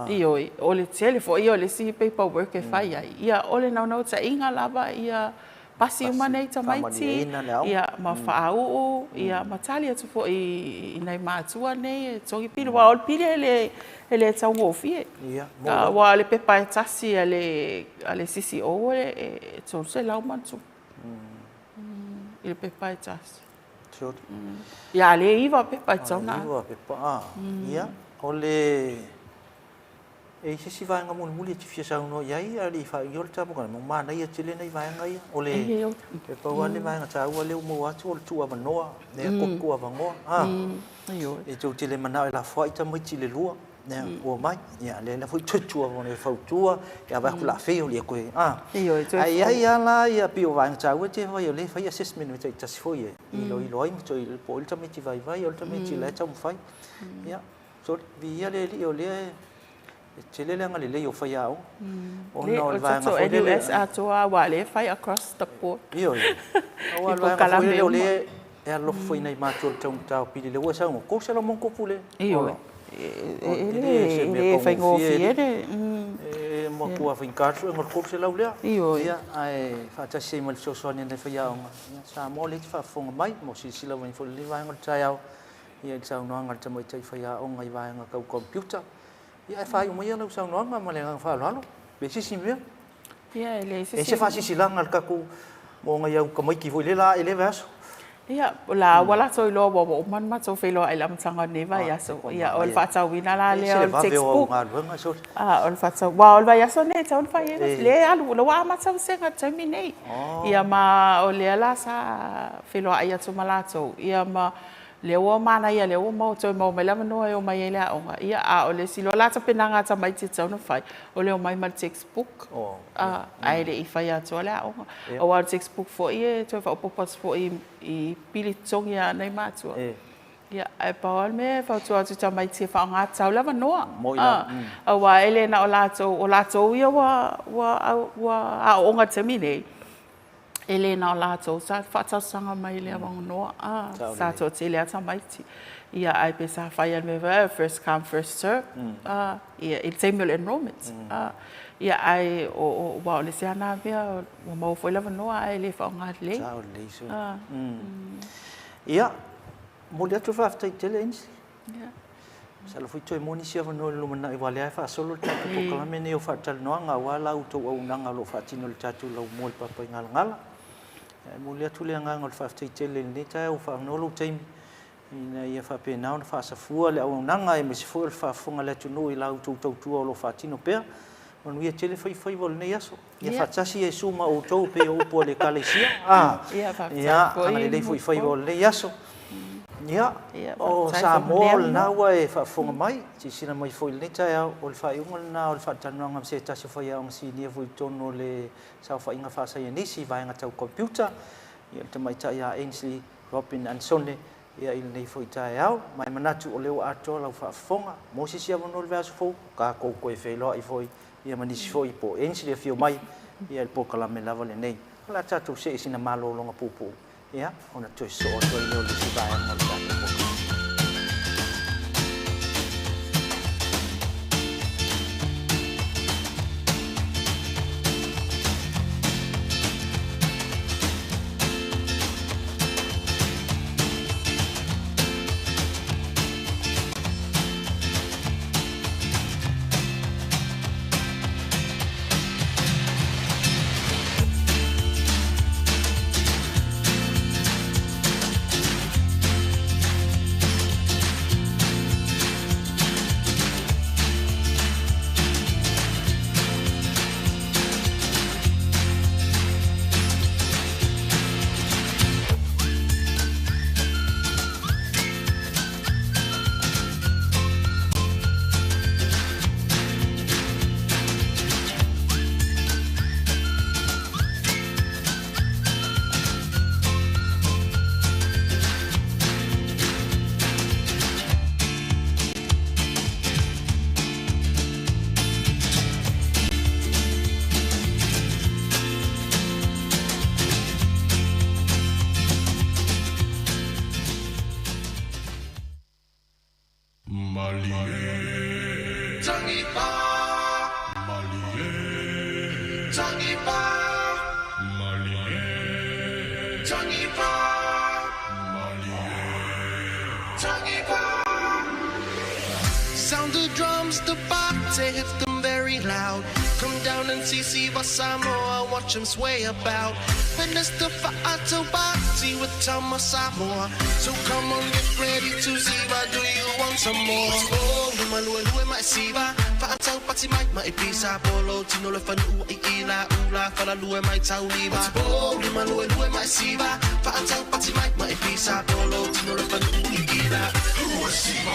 Ioe, o le tele foi ia o le isi paperwork e fai ai. Ia, o le naunautaiga lava ia pasi uma nei tamaiti, ia, ma faauu, ia, ma tali atu foi i nai matua nei e togi pili, aua o le pili e le, e le taugofie. Aua o le pepa e tasi a le, a le CCO e $300 i le pepa e tasi. Ia, a le 9 pepa e tatau ona ave. 9 pepa, a. Ia, o le E i ai se isi vaega mulimuli e te fia saunoa i ai a le i faailoa le tapuga? Ua manaia tele nai vaega ia. O le, e pau lava le vaega taua lea ua maua atu o le tuuavanoa, lea kopi tuuavanoa. A, e tou te le manao e lafoai tamaiti i le lua, lea ua omai. Ia, lea la foi toe tuuavanoa e fautua, ia vaai atu o le a fail, ia toe, a. Ae i ai lava la ia pei o vaega taua te fai o lea e fai assessment mea taitasi foi e iloilo ai ma toe po o ai le tamaiti vaivai, o ai le tamaiti la e taumafai. Ia, Sorry, viia le Alii o lea e tele le agalelei o faiaoga. Ona o le vaega foi lele. NUS atoa aua o lea e fai across the board. Ioe. Aua o le vaega foi lele o lea e alofa foi i nai matua i le taugata o pili lea ua e saunoa, $300 ma ono tupu le. Ioe. E le faigofie le. E matua faigata le suega o le $300 lea. Ioe. Ia, ae faatasi ai ma le fesoasoani a nai faiaoga. Ia, Samoa o lea e te faafofoga mai ma silasila mai foi i lenei vaega o le taeao. Ia i le saunoaga a le tamaitai faiaoga i vaega tau computer. Ia ae faaiu maia lau saunoaga ma le agaga faaaloalo. Pe se isi mea? Ia e leai se isi. E se faasisilaga a le tatou mo nai au tamaiti foi lea la ae lea vaiaso. Ia, o la ua latou iloa ua ua uma ona matou feiloai i le amataga o lenei vaiaso. Ia, o le faatauina la lea o le textbook. A, o le faatau, aua o le vaiaso lenei e tatau ona fai ai, lea e alu, ua amata vasega i le taimi nei. Ia ma o lea la sa feiloai atu ma latou, ia ma Lea ua manaia, lea ua maua, toe maua mai le avanoa e omai ai i le aoga. Ia, a o le isi loa la tapenaga a tamaiti e tatau ona fai, o le omai ma le textbook, a, ae le i fai atoa le aoga. Aua o le textbook foi e toe faaopoopo atu foi i pili totogi a nai matua. Ia, ae pau lava le mea e fautua atu i tamaiti e faaaoga tatau le avanoa, a, aua e le na o latou, o latou ia ua, ua, ua aooga i le taimi nei, e le na o latou sa faatalosaga mai i le avanoa, a, sa toatele lava tamaiti. Ia, ae pe sa fai lava i le mea foi lea, first come first serve, a, ia, i le taimi o le enrolment. A, ia, ae o, o, aua o le isi lava na mea, ua maua foi le avanoa ae le faaaoga lelei. Sao lelei sui. Ia, momoli atu le faafetai tele Ainsley. Masalo foi toe maua nisi avanoa i le lumanai aua o lea lava e faasolo le tatou polokalame lenei o faatalanoaga aua la outou auaunaga o lo o faatino i le tatou laumua i le Papaigalagala. Ae momoli atu le agaga o le faafetai tele i lenei taeao ua faavanoa lou taimi ina ia faapena ona faasafua le auaunaga aemaise foi o le faafofoga a le atunuu i la outou tautua o lo o faatino pea. Manuia tele faifaiva o lenei aso. Ia faatasi Iesu ma outou pei o upu a le Ekalesia. A, ia, agalelei foi i faiva o lenei aso. Ia, o Samoa o lena ua e faafofoga mai, silasila mai foi i lenei taeao, o le faaiuga lena o le faatalanoaga ma se tasi o faiaoga sinia foi i totonu o le saofaiga faasaienisi i vaega tau computer, ia le tamaitai ia Ainsley Robin Ansone, ia i lenei foi taeao. Ma e manatu o lea ua atoa lau faafofoga. Mo se isi avanoa i le vaiaso fou, tatou toe feiloai foi ia ma nisi foi po o Ainsley e afio mai ia i le polokalame lava lenei. O le a tatou see i sina malologa puupuu ia ona toe sosoo atu ai lea o le isi vaega o le tatou polokalame. Sound the drums, the bate, hit them very loud. Come down and see Siva Samoa, watch them sway about. Witness the Fa'atobati with Tama Samoa. So come on, get ready to Siva, do you want some more? Oh, luma lue lue mai Siva, Fa'atau pati mai mai pisa, polo tino le fanua i ila ula, fala lue mai tauliva. Oh, luma lue lue mai Siva, Fa'atau pati mai mai pisa, polo tino le fanua i ila. Siva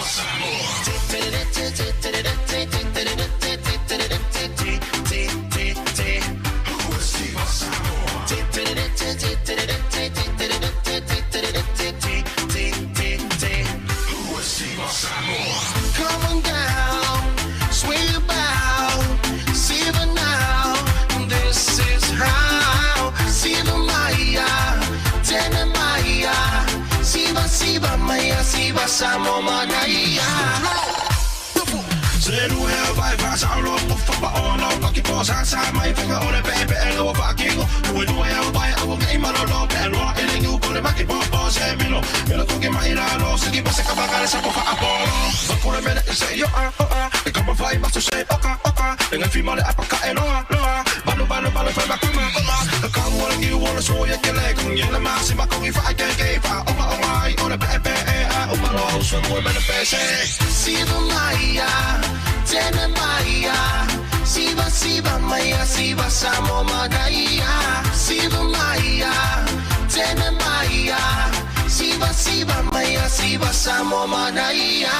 Samoa. Come on down, sway about, Siva now, this is how. Siva Maya, Tene Maya, Siva Siva Maya, Siva Samoa Maya. Se lue vai fa sa lo po fa pa o no pa ki po sa sa mai fa o le pe pe lo fa ki go lue lue vai a o ngai ma lo lo pe lo e le ngu ko le ma ki po po se me lo me lo to ke mai la lo se ki pa se ka ba ka le sa po fa a po lo ma ko le me le se yo a o a e ka ma vai ma so se o ka o ka e ngai fi ma le a pa ka e lo a lo a ba lo ba lo ba lo fa ma ka ma ka ma ka ka wo le ngi wo le so ye ke le ko ngi le ma si ma ko i fa ke ke fa o ma o mai o le pe pe e a o ma lo so mo me le pe se. Siva Maya, Tene Maya, Siva Siva Maya, Siva Samoa Maya, Siva Maya, Tene Maya, Siva Siva Maya, Siva Samoa Maya.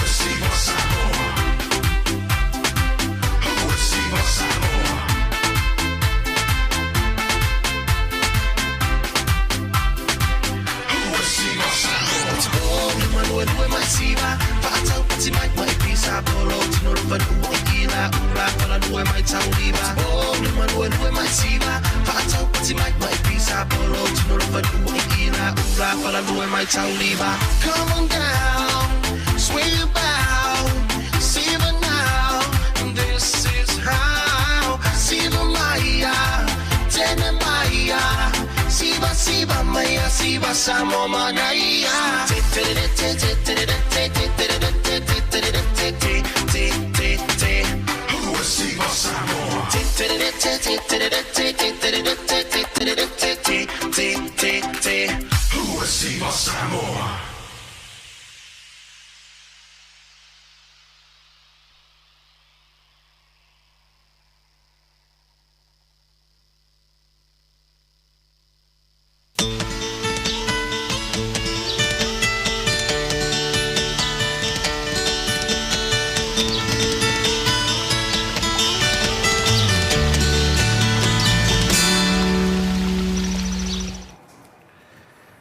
Siva Samoa. Siva Samoa. Siva Samoa. Luma lue lue mai Siva, Fa'atau pati mai mai pisa, polo tino le fanua i ila ula, fala lue mai tauliva. Luma lue lue mai Siva, Fa'atau pati mai mai pisa, polo tino le fanua i ila ula, fala lue mai tauliva. Come on down, sway about, Siva now, this is how. Siva Maya, Tene Maya, Siva Siva Maya, Siva Samoa Maya. Siva Samoa. Siva Samoa.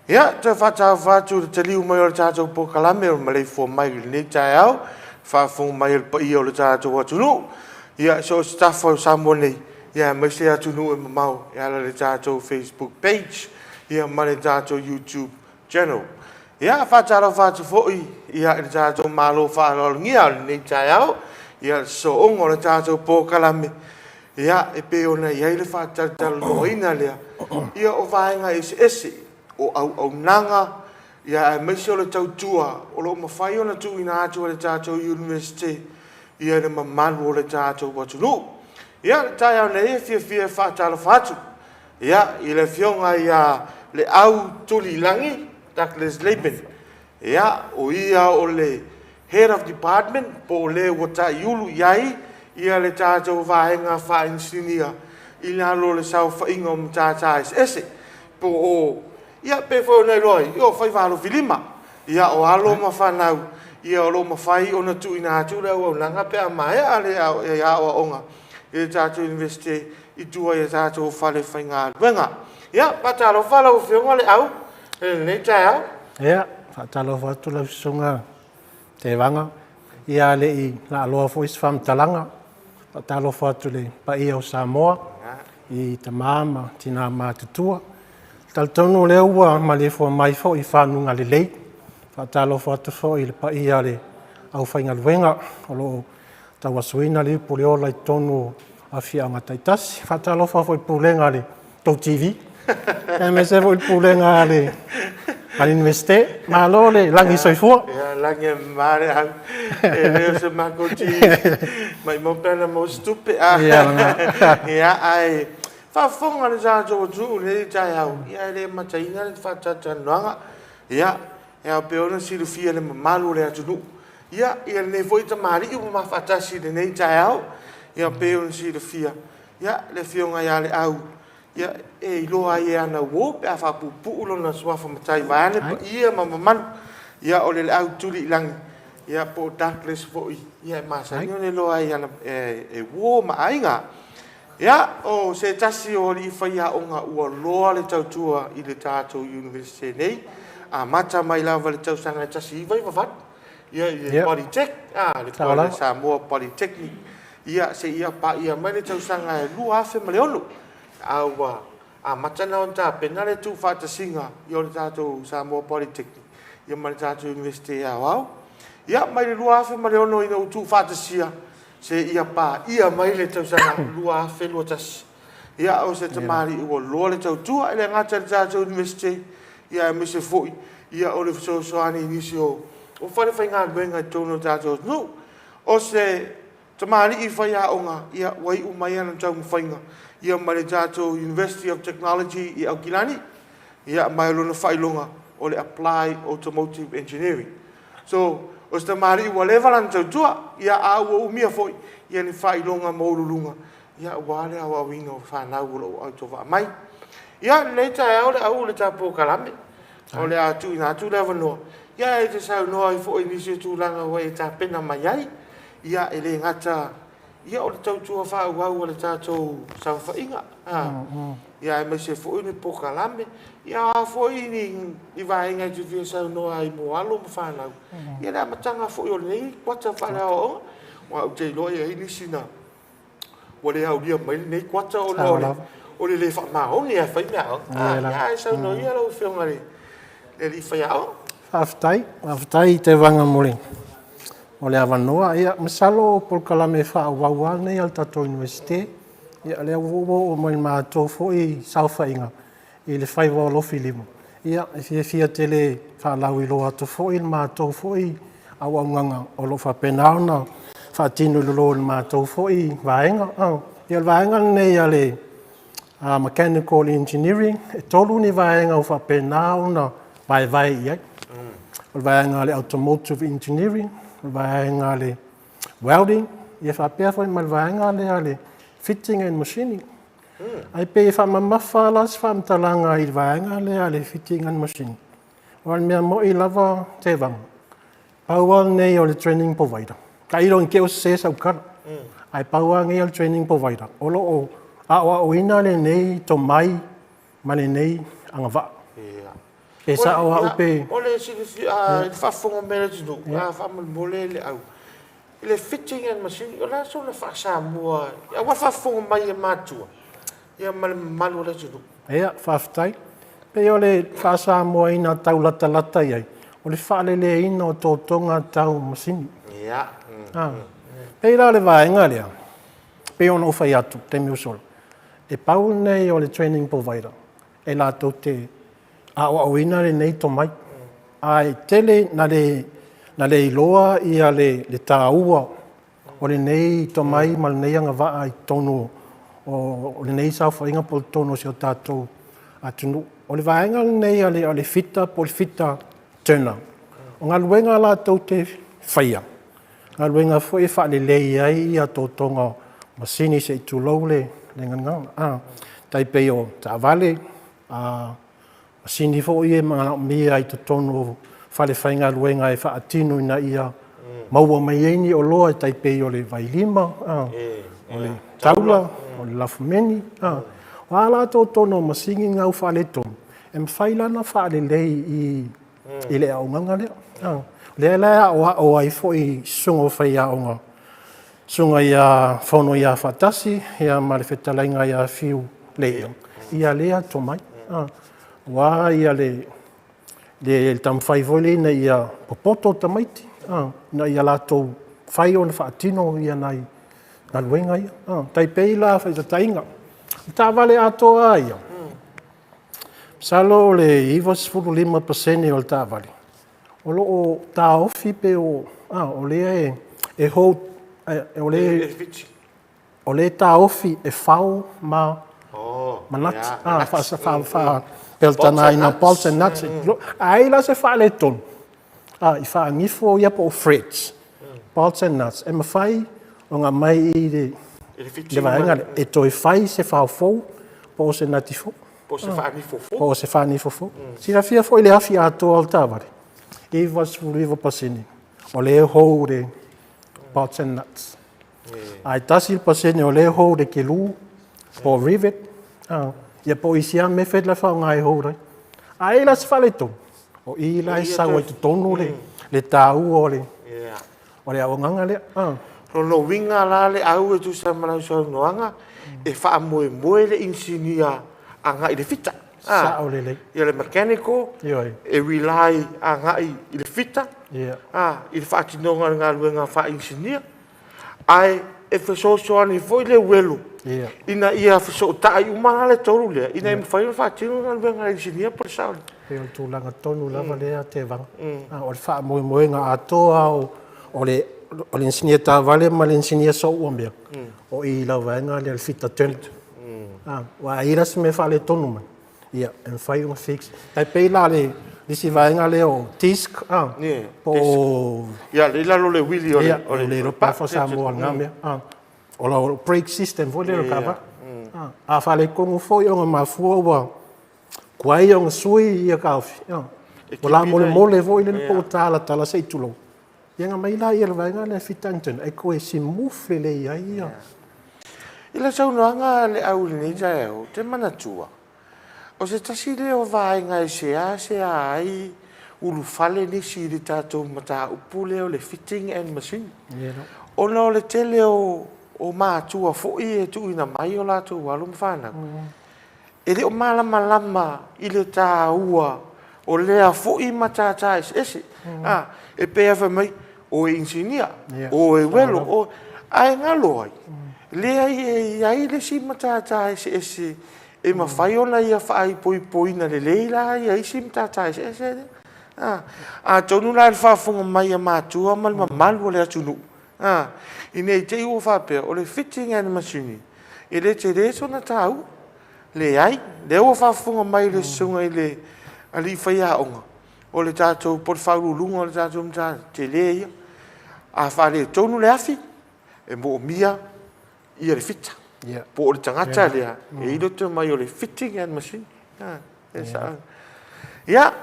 Ia, toe faatalofa atu i le taliu mai o le tatou polokalame o le maleifua mai i lenei taeao, faafofoga mai e le paia o le tatou atunuu. Ia, so o se tafa o Samoa nei, ia aemaise atunuu e mamao e ala i le tatou Facebook page, ia ma le tatou YouTube channel. Ia, faatalofa atu foi, ia, i le tatou Malo faaaloalogia o lenei taeao, ia, le sosooga o le tatou polokalame, ia, e pei ona i ai le faatalatalanoaina lea, ia, o vaega eseese, o auaunaga, ia, aemaise o le tautua o loo mafai ona tuuina atu e le tatou University, ia, le mamalu o le tatou atunuu. Ia, le taeao nei e fiafia e faatalofa atu, ia, i le afioga ia Leau Tulilagi Douglas Laban. Ia, o ia o le Head of Department, po o le ua taiulu i ai, ia le tatou vaega faainisinia i lalo o le saofaiga o matata eseese. Po o, ia, pe foi ona iloa ai, ia o faiva alofilima. Ia, o alo ma fanau, ia o loo mafai ona tuuina atu le auaunaga pe a maea le aoaoga i le tatou University i tua i a tatou fale faigaluega. Ia, faatalofa lau afioga Leau i lenei taeao. Ia, faatalofa atu lau susuga Tevaga. Ia, le i laaloa foi se faamatalaga, faatalofa atu i le paia o Samoa i tama ma tina matutua. Talitonu o lea ua maleifua mai foi i faguga lelei. Faatalofa atu foi i le paia o le aufaigaluega o loo tauasuina le ipu o le ola i totonu afioaga taitasi. Faatalofa foi i le Pulega a le tou TV, aemaise foi le Pulega a le a le Iunivesite. Malo le lagi soifua. Ia, lagi e mama le au. E le o se makou TV. Maimau pe ana maua se tupe. Ia, ae faafofoga le tatou atunuu i lenei taeao, ia e le mataina le faatalatalanoaga. Ia, e ao pea ona silafia e le mamalu o le atunuu, ia, ia lenei foi tamalii ua ma faatasi i lenei taeao. Ia, pei ona silafia, ia, le Afioga ia Leau, ia, e iloa ai e ana uo pe a faapuupuu lona suafa matai vaeane paia ma mamalu. Ia, o le Leau Tuliilagi, ia, po o Douglas foi, ia, e masani ona iloa ai e uo ma aiga. Ia, o se tasi o alii faiaoga ua loa le tautua i le tatou Iunivesite nei, amata mai lava i le tausaga e 1998, ia, i le Polytech, a, le Samoa Polytechnic, ia, seia paia mai le tausaga e 2006, a ua amata na ona tapena le tuufaatasiga o le tatou Samoa Polytechnic ia ma le tatou Iunivesite Aoao. Ia, mai le 2006 ina ua tuufaatasia, seia paia mai le tausaga 2021. Ia, o se tamalii ua loa le tautua, e le gata i le tatou Iunivesite, ia aemaise foi ia o le fesoasoani i nisi o falefaigaluega i totonu o le tatou atunuu. O se tamalii faiaoga, ia, ua iu mai ana taumafaiga ia ma le tatou University of Technology i Aukilani, ia, ma o lona faailoga o le Applied Automotive Engineering. So, o se tamalii ua leva lana tautua, ia, a ua umia foi ia ni faailoga maualuluga, ia, aua le aoaoina o fanau o lo o autovaa mai. Ia, lenei taeao le au o le ta polokalame, o le a tuuina atu le avanoa, ia, e te saunoa ai foi i nisi o tulaga ua e tapena mai ai. Ia, e le gata ia o le tautua faaauau a le tatou saofaiga, ia, aemaise foi ni polokalame, ia, o a foi ni vaega e te fia saunoa ai mo alo ma fanau, ia, le amataga foi o lenei kuata faaleaoaoga, aua ou te iloa e i ai nisi na ua le aulia mai lenei kuata ona o le le faamaoni e fai meaaoga. Ia, ae saunoa ia lau Afioga i le alii faiaoga. Faafetai, faafetai i Tevaga mo le mo le avanoa. Ia, masalo o polokalame faaauau lava lenei a le tatou Iunivesite. Ia, lea ua oo mai i le matou foi saofaiga i le faiva o Lofilima. Ia, e fiafia tele e faalauiloa atu foi le matou foi auaunaga o lo o faapena ona faatino i lalo o le matou foi vaega. Ia, o le vaega lenei a le Mechanical Engineering, e 3 ni vaega ua faapena ona vaevae i ai. O le vaega a le Automotive Engineering, o le vaega a le Welding, ia faapea foi ma le vaega lea a le Fitting and Machining. Ae pei e faamamafa la se faamatalaga i le vaega lea a le Fitting and Machining. Aua o le mea moni lava Tevaga, pau lava lenei o le training provider. Tailo ne i te i ua sese sau tala. Ae pau lava lenei o le training provider o lo o aoaoina lenei tomai ma lenei agavaa. Pe sao au pe... O le silafia, i le faafofoga mai a le atunuu, faamolemole le au, i le fitting and machining, o le a sona faa-Samoa, aua le faafofoga mai a matua ia ma le mamalu o le atunuu. Ia, faafetai. Pei o le faa-Samoaina tau latalata i ai, o le faaleleina o totoga tau masini. Ia. Pei la o le vaega lea, pei ona ou fai atu i le taimi ua sola, e pau lenei o le training provider e latou te aoaoina lenei tomai. Ae tele na le, na le iloa ia le, le taua o lenei tomai ma lenei agavaa i totonu o lenei saofaiga po o totonu o si o tatou atunuu. O le vaega lenei a le, a le fita po o le fita turner, o galuega latou te faia, galuega foi e faalelei ai ia totoga o masini se i tulou le gagana, tai pei o taavale, masini foi e manaomia i totonu o falefaigaluega e faatino ina ia maua mai ai ni oloa e tai pei o le vailima, o le taula, o le lafumeni. O a la totonu o masini na ua faaletonu, e mafai la ona faalelei i le auaunaga lea. O lea la e aoao ai foi i susuga o faiaoga, susuga ia Fono ia Faatasi ia ma le fetalaiga ia Fiu Leia, ia lea tomai. Aua ia le taumafai foi lea ina ia popoto tamaiti, ina ia latou mafai ona faatino ia nai galuega ia. Tai pei la faitaitaiga, o taavale atoa lava ia, masalo o le 95% o le taavale o lo o taofi pe o, o lea e hold, o lea o lea e taofi e fao ma manati, faapeletanaina, bolts and nuts. A i ai la se faaletonu i faagifo ia po o threads, bolts and nuts, e mafai ona aumai i le vaega lea e toe fai se fao fou po o se nati fou. Po o se faanifo fou. Po o se faanifo fou. Silafia foi le afi atoa o le taavale, 99% o lea e hold e bolts and nuts. Ae 1% o lea e hold e kelu po o rivet, ia po o isi lava method la e faaaoga e hold ai. A i ai la se faaletonu, o i la e sau ai totonu le taua o le o le auaunaga lea. Lona uiga la le au e tusa ma lau saunoaga, e faamoemoe le inisinia agai i le fita. Sao lelei. Ia le mechanical, e rely agai i le fita, i le faatinoga o le galuega faa-inisinia. Ae e fesoasoani foi le uelo ina ia fesootai uma la le tolu lea, ina ia mafai ona faatino le galuega a le inisinia po o le sao lea. Pei o le tulaga tonu lava lea Tevaga. O le faamoemoega atoa o le inisinia taavale ma le inisinia soouamea, o i i lau vaega lea o le fita turn. Aua a i ai la se mea e faaletonu mai, ia, e mafai ona fix. Tai pei la le isi vaega lea o disc, po o... Ia, lea e i lalo o le uili o le... Ia, le iloa pe a faa-Samoa o lena mea. O le brake system foi lea o le taavale. A faaletonu foi ona mafua ua tuai ona sui ia taofi, ua lamolemole foi lele po ua talatala se i tulou, ia ona aumai lea o le vaega lea fit and turn e toe smooth lelei ai ia. I le saunoaga a le au i lenei taeao, ou te manatua, o se tasi lea o vaega e seasea ai ulufale nisi i le tatou mataupu lea o le fitting and machining, ona o le tele o matua foi e tuuina mai o latou alo ma fanau, e le o malamalama i le taua o lea foi matata eseese. A, e pei lava fai mai, o e inisinia, o e uelo, o... ae galo ai, leai e i ai le isi matata eseese e mafai ona ia faaipoipoina lelei la ia isi matata eseese lea. A, atonu la i le faafofoga mai a matua ma le mamalu o le atunuu, a, ina ne i te i ua faapea, o le fitting and machining, e le tele sona taua. Leai, lea ua faafofoga mai le susuga i le alii faiaoga o le tatou po o le faauluuluga o le tatou Matagaluega, tele ia. A faaletonu le afi, e moomia ia le fita. Po o le tagata lea e i le tomai o le fitting and machine. E sao. Ia,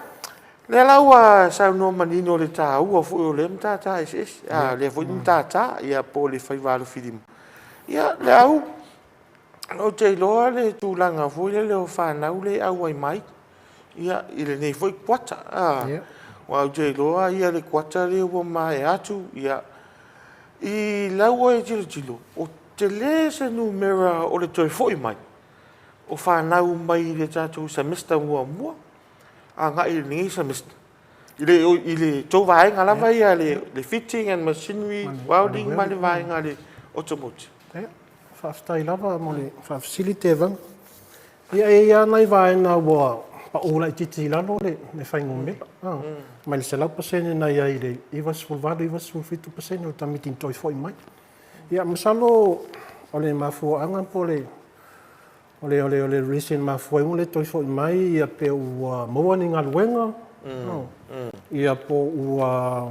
lea la ua saunoa manino le taua foi o lea matata eseese, a lea foi matata, ia po o le faiva alofilima. Ia, le au, Ou te iloa le tulaga foi lele o fanau lea e auai mai ia, i lenei foi kuata. Aua ou te iloa ia le kuata lea ua maea atu, ia, i lau e tilotilo, o tele se numera o le toe foi mai o fanau mai le tatou semester muamua agai i lenei semester. I le, i le tou vaega lava ia le fitting and machinery welding ma le vaega le automotive. Ia, faafetai lava mo le faafesili Tevaga. Ia e i ai lava nai vaega ua pau laitiiti i lalo le fuainumera, mai le 100% na i ai i le 98, 97% o tamaiti na toe foi mai. Ia masalo o le mafuaaga po o le O le, o le, o le reason mafua ai ona le toe foi mai, ia pe ua maua ni galuega, ia po ua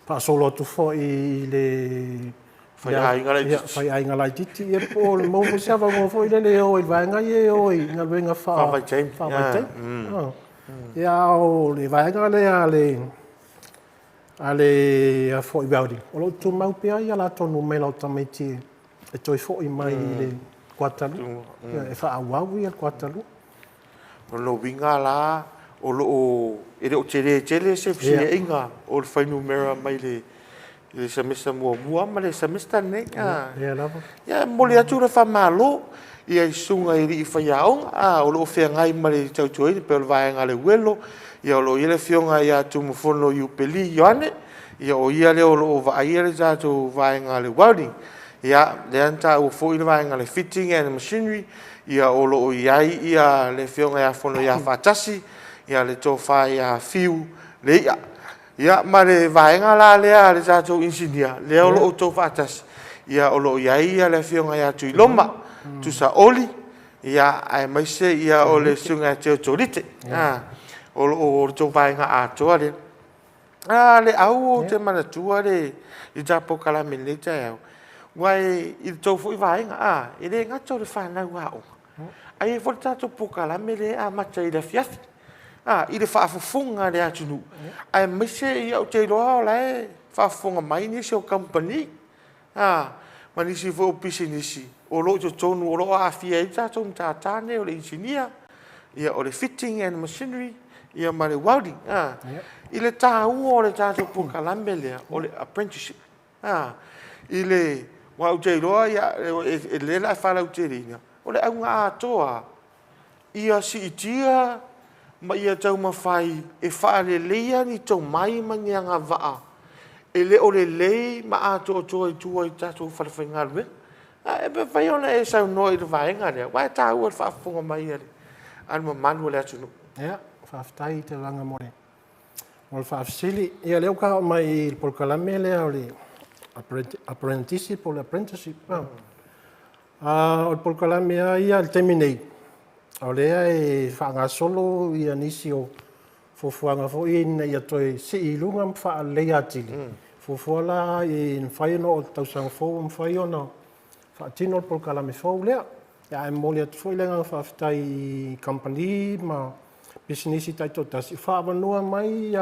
faasolo atu foi i le Faiaiga laitiiti. Faiaiga laitiiti, ia po o le maua foi se avanoa foi lele e o ai i le vaega ia e o i galuega faavaitaimi. Faavaitaimi. Ia a o le vaega lea a le a le foi welding, o lo o tumau pea ia latou numera o tamaiti e toe foi mai i le kuata lua, e faaauau ia le kuata lua. O lona uiga la, o lo o, e le o tele tele se fesuiaiga o le fuainumera mai le semester muamua ma le semester lenei. Ia lava. Ia, e momoli atu le faamalo i susuga i alii faiaoga o lo o feagai ma le tautuaina, pei o le vaega a le Uelo, ia o lo o i ai le afioga ia Tumafono Iupeli Ioane, ia o ia lea o lo o vaaia le tatou vaega a le welding. Ia, lea na taua foi le vaega o le fitting and machinery, ia o lo o i ai ia le Afioga ia Fonoiafaatasi, ia le Tofa ia Fiu Lei'a. Ia ma le vaega la lea a le tatou inisinia, lea o lo o outou faatasi, ia o lo o i ai ia le Afioga ia Tuiloma Tusaoli, ia aemaise ia o le Susuga ia Teotolite. O lo o outou vaega atoa lea. A le au ou te manatua le i ta polokalame i lenei taeao, aua i le tou foi vaega, a, e le gata o le fanau aoga, ae i ai foi le tatou polokalame lea e amata i le afiafi, a, i le faafofoga a le atunuu, aemaise ia ou te iloa o la e faafofoga mai nisi o kamupani, a, ma nisi foi o pisinisi o lo o i totonu o lo o aafia ai le tatou matata lenei o le inisinia, o le fitting and machinery, ia ma le welding, a. I le taua o le tatou polokalame lea o le apprenticeship, a, i le, aua ou te iloa o lea o le a e faalauteleina, o le auga atoa lava, ia siitia ma ia taumafai e faaleleia ni tomai ma ni agavaa e le o lelei ma atoatoa i tua i tatou falefaigaluega. Ae pe mafai ona e saunoa i le vaega lea, aua e taua i le faafofoga mai a le mamalu o le atunuu. Ia, faafetai Tevaga mo le faafesili. Ia o lea ua ta oo mai i le polokalame lea o le Aperenitisi po o le Apprenticeship. O le polokalame lava ia i le taimi nei, o lea e faagasolo nisi o fuafuaga foi ina ia toe sii i luga ma faaleleia atili. Fuafua la e mafai ona oo i le tausaga fou ua mafai ona faatino le polokalame fou lea. Ae momoli atu foi le agaga faafetai i kamupani ma pisinisi taitoatasi o faaavanoa mai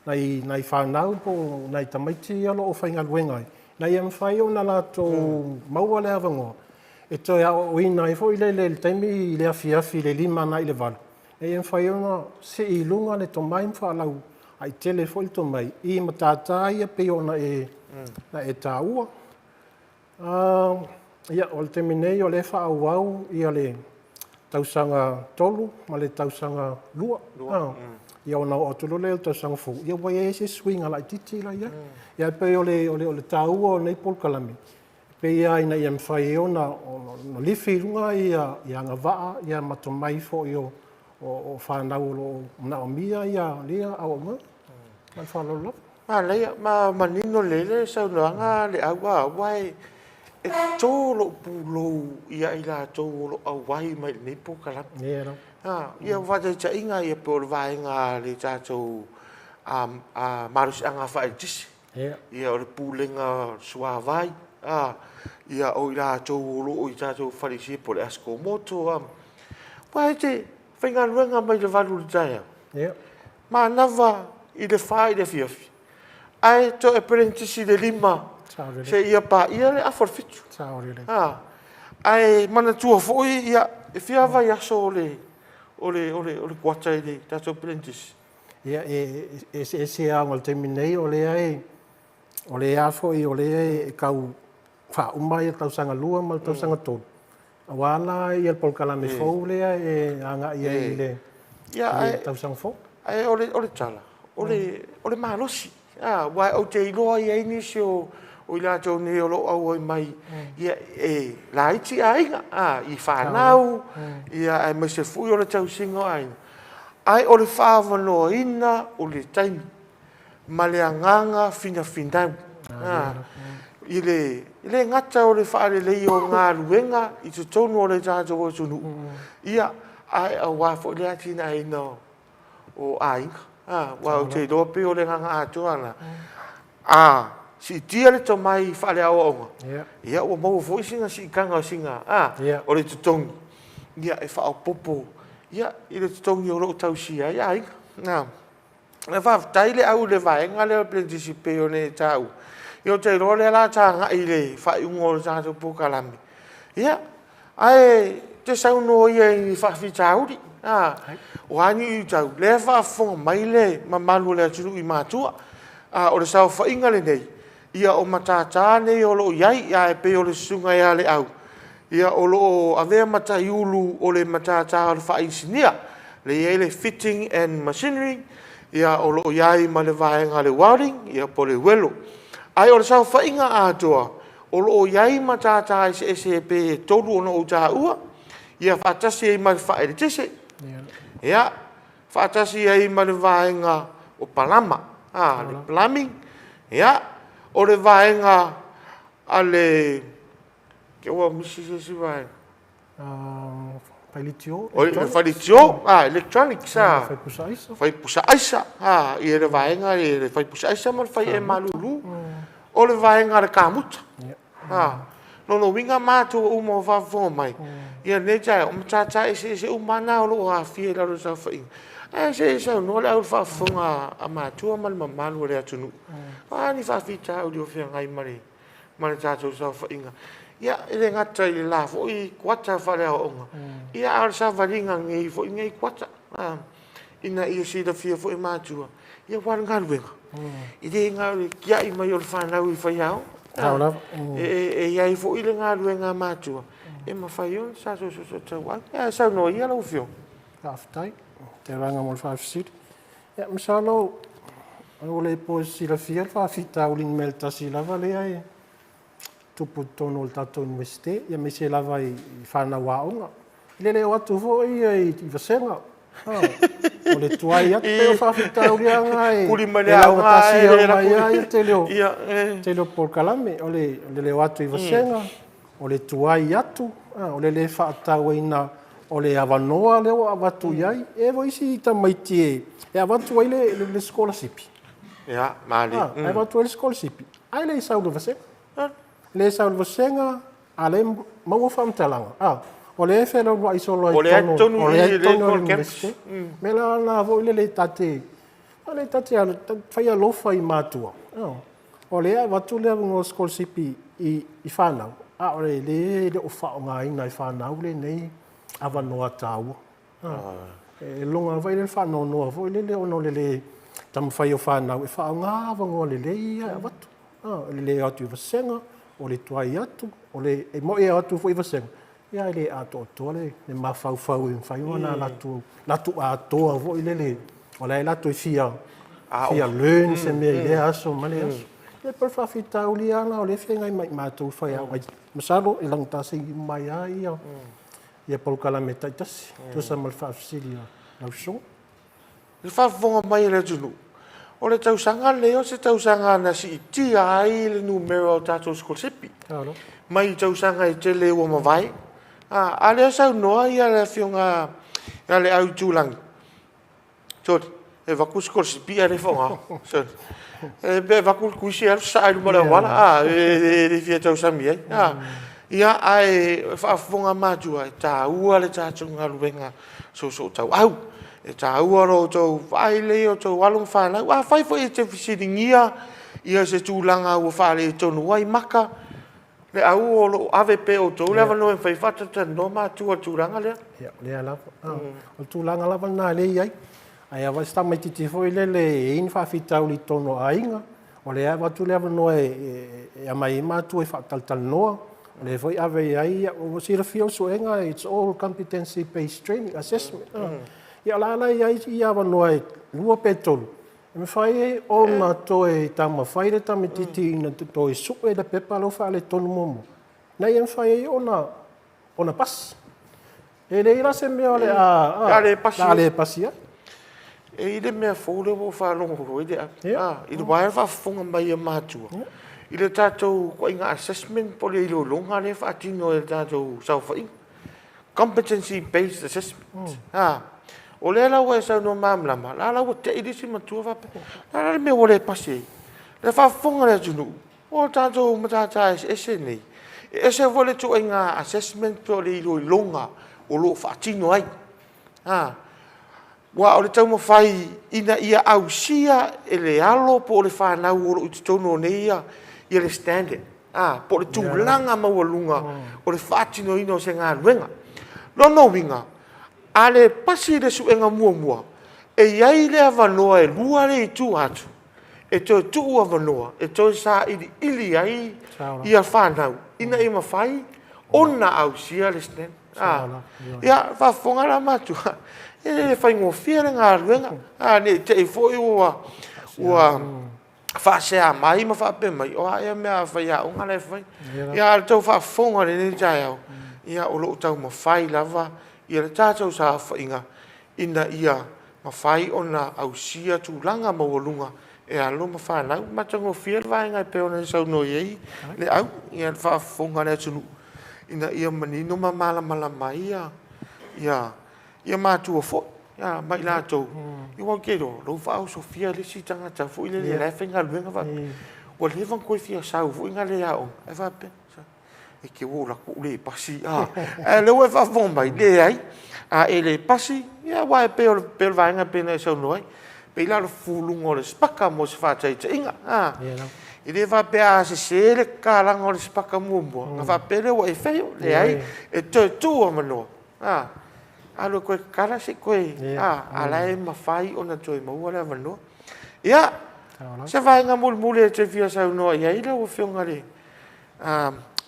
nai fanau po o nai tamaiti ia o lo o faigaluega ai, ina ia mafai ona latou maua le avanoa e toe aoaoina ai foi lele i le taimi i le afiafi i le 5 agai i le 8, ina ia mafai ona sii i luga le tomai ma faalauaitele foi le tomai i matata ia pei ona e taua. Ia, o le taimi nei o lea e faaauau le tausaga 3 ma le tausaga 2. Ia ona oo atu loa lea i le tausaga fou, ia ua i ai se isi suiga laitiiti la e i ai. Ae pei o le taua o lenei polokalame, e pei lava ina ia mafai ai ona lifi i luga agavaa ma tomai foi o fanau o lo o manaomia lea auaunaga. Ma le faaaloalo lava. Manaia, ma manino lelei le saunoaga a Leau aua e to lou pulou ia i latou o lo o auai mai i lenei polokalame. Ia ua faataitaiga e pei o le vaega a le tatou malosiaga faaeletise, ia o le Pulega o le Suavai, ia o i latou o lo o i tatou falesia po o le ASCO Motor. Aua e te faigaluega mai le 8 i le taeao, manava i le 4 i le afiafi, ae toe aperenitisi i le 5 seia paia le afa o le 7. Ae manatua foi, e fia vaiaso o le kuata i le tatou aperenitisi? Ia, e eseese lava ona o le taimi nei o lea lava foi o lea e tau faauma le tausaga 2 ma le tausaga 3, aua la le polokalame fou lea e agai ai i le tausaga fou. Ae o le tala, o le malosi, aua ou te iloa e i ai nisi o i latou nei o lo o auai mai, ia e laiti aiga, i fanau, aemaise foi o le tausiga o aiga, ae o le faaavanoaina o le taimi ma le agaga finafinau, e le gata o le faaleleia o galuega i totonu o le tatou atunuu, ae aua foi le atinaeina o aiga. Aua ou te iloa pei o le agaga atoa lena, a siitia le tomai faaleaoaoga, ia ua maua foi sina siitaga o sina, o le totogi e faaopoopo i le totogi o lo o tausia ai aiga. Faafetai le au i le vaega lea o le Aperenitisi e pei ona e taua. Ia ou te iloa o lea o le a ta agai i le faaiuga o le tatou polokalame. Ia, ae te saunoa ia i ni faafitauli. O a ni luitau, o lea e faafofoga mai le mamalu o le atunuu i matua. O le saofaiga lenei, ia o matata nei o lo o i ai, ae pei o le susuga ia Leau, ia o lo o avea ma taiulu o le matata o le faainisinia, lea e i ai le fitting and machinery, ia o lo o i ai ma le vaega o le welding, ia po o le uelo. Ae o le saofaiga atoa, O lo o i ai matata eseese pe tolu ona ou taua, ia faatasi ai ma le faaeletese, ia, faatasi ai ma le vaega o palama, a, le plumbing, ia, o le vaega a le, ke ua misi se isi vaega. Failitio, O le failitio, a, electronics, a. Faipusa aisa. Faipusa aisa, a, ia le vaega, le faipusa aisa ma le fai malulu. O le vaega a le kamuta. A, lona uiga matou uma o faafofoga mai, ia lenei taeao, o matata eseese uma lava na o lo o aafia i lalo o le saofaiga. Ae se i saunoa le au i le faafofoga a matua ma le mamalu o le atunuu. O a ni faafitauli o feagai ma le ma le tatou saofaiga. Ia, e le gata i le la foi kuata faaleaoaoga, ia a o le savaliga nei foi nei kuata, ina ia silafia foi e matua, ia aua o le galuega, e le na o le tiai mai o le fanau i faiaoga. E i ai foi le galuega a matua e mafai ona tatou soosootaua ai. Ae saunoa ia lau Afioga. Faafetai Tevaga mo le faafesili. Ia, masalo ua le po e silafia le faafitauli numera tasi lava lea e tupu i totonu o le tatou Iunivesite, aemaise lava i fanau aoga. E le le o atu foi ia i vasega. O le tuai atu pei o faafitauli lava na e laugatasia uma ai lava le tele o polokalame. O le le o atu i vasega, o le tuai atu, o le le faatauaina o le avanoa lea ua avatu i ai. E i ai foi isi tamaiti e avatu ai le sikolasipi. Ia, malie. E avatu ai le sikolasipi, ae le sau i le vasega. Le sau i le vasega, a o lea e maua faamatalaga, o lea e felauai solo ai i totonu o le Iunivesite. O le mea la lena foi lele ta te fai alofa i matua, o lea e avatu le avanoa sikolasipi i fanau, a o lea e le o faaaogaina e fanau lenei avanoa taua. E lagona foi le faanoanoa foi lele ona o le le taumafai o fanau e faaaoga avanoa lelei ia e avatu. O le le o atu i vasega, o le tuai atu, o le e moni e o atu foi i vasega, ia ae le atoatoa le mafaufau e mafai ona latou atoa foi lele, o la e latou fia learn se mea i lea aso ma lea aso. Ia pei o le faafitauli lava lena o lea e feagai ma i matou faiaoga. Masalo e lagatasi uma ai lava ia polokalame taitasi, e tusa ma le faafesili a lau Susuga. I le faafofoga mai a le atunuu, o le tausaga lenei o se tausaga na siitia ai le numera o tatou sikolasipi mai tausaga e tele ua mavae. A o lea e saunoa le Afioga ia Leau Itulagi, sole, e avatu le sikolasipi ae le faaaogaina. Sole, pe avatu le tuisi e alu sasaa i luma o le auala, e le fia tausami ai. Ia, ae faafofoga matua, e taua le tatou galuega soosootauau. E taua lo outou vaai lelei i outou alo ma fanau. Afai foi e te fesiligia ia se tulaga ua faaletonu ai maka, le au o lo o ave pea e outou le avanoa e mafai ona faatalatalanoa matua i le tulaga lea. Ia, o lea lava. O le tulaga lava lena lea e i ai. Ae a si tamaitiiti foi lele e i ai ni faafitauli i totonu o aiga, o lea e avatu le avanoa e aumai ai matua e faatalatalanoa, o lea foi e ave i ai, ua silafia o suega, it's all competency based training, assessment. Ia o la e i ai avanoa e 2 pe 3, e mafai ai ona toe taumafai le tamaitiiti ina ia toe sue le pepa lea ua faaletonu muamua, ina ia mafai ai ona pasi. E leai la se mea o le a le pasi ai. E i ai le mea fou lea ua ou faalogo ai Leav, i le vaai faafofoga mai a matua i le tatou ituaiga assessment po o le iloiloga lea e faatino e le tatou saofaiga, competency based assessment. O lea la ua e saunoa malamalama, la ua te i le isi matua faapea, o le a la le mea ua le pasi ai? O le faafofoga a le atunuu, O tatou matata eseese nei, e ese foi le ituaiga assessment po o le iloiloga o lo o faatino ai. Aua o le taumafai ina ia ausia e le alo po o le fanau o lo o i totonu o nei ia le standard, po o le tulaga maualuga o le faatinoina o se galuega. Lona uiga, a le pasi le suega muamua, e i ai le avanoa e lua lea i tua atu, e toe tuu avanoa e toe sailiili ai ia fanau ina ia mafai ona ausia le standard. Ia, faafofoga la matua, e le faigofie le galuega, ne i te i foi ua faasea mai ma faapea mai, o a ea mea a faiaoga la e fai. Ia, a o le tau faafofoga i lenei taeao, ia, o lo o taumafai lava ia le tatou saofaiga ina ia mafai ona ausia tulaga maualuga e alo ma fanau. E matagofie le vaega e pei ona e saunoa i ai Leau, ia le faafofoga a le atunuu ina ia manino ma malamalama ai ia matua foi ma i latou, aua ou te iloa o lea ua faaosofia le isi tagata foi lele o la e faigaluega faapea, ua leva ona toe fia sau foi lea e aoga, ae faapea, e te i ua ou alu atu ou le pasi, a o lea ua e faafofoga mai, leai, a e le pasi, aua e pei o le vaega e pei ona e saunoa ai, e pei la o le fufuluina o le sipaka mo se faataitaiga, a. E le faapea a sese le tatalaga o le sipaka muamua ona faapea lea ua e fail, leai, e toe tuu avanoa, a, alu e toe tatala se i toe, a, a o la e mafai ona toe maua le avanoa. Ia, se vaega mulimuli e te fia saunoa i ai lau Afioga i le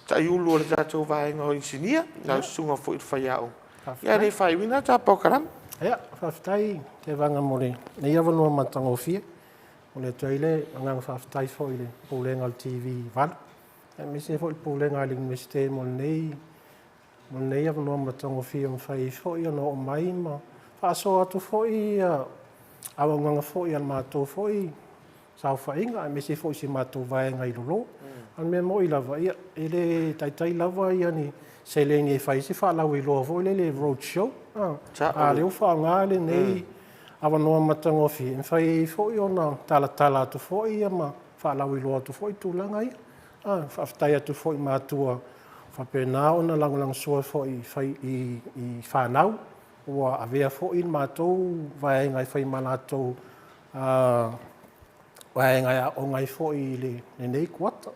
Taiulu o le tatou vaega o Inisinia, lau Susuga foi i le Faiaoga, ia le faaiuina ta polokalame. Ia, faafetai Tevaga mo lenei avanoa matagofie. Momoli atu ai le agaga faafetai foi i le Pulega o le TV8, aemaise foi le Pulega a le Iunivesite mo lenei avanoa matagofie ua mafai ai foi ona oo mai ma faasoa atu foi auaunaga foi a le matou foi saofaiga aemaise foi si matou vaega i Lolo. A o le mea moni lava, ia, e le taitai lava ni seleni e fai ai se faalauiloa foi lele road show, a o lea ua faaaoga lenei avanoa matagofie e mafai ai foi ona talatala atu foi ma faalauiloa atu foi tulaga ia. Faafetai atu foi i matua ua faapena ona lagolagosua foi i fanau ua avea foi le matou vaega e fai ma latou vaega e aooga ai foi i lenei kuata.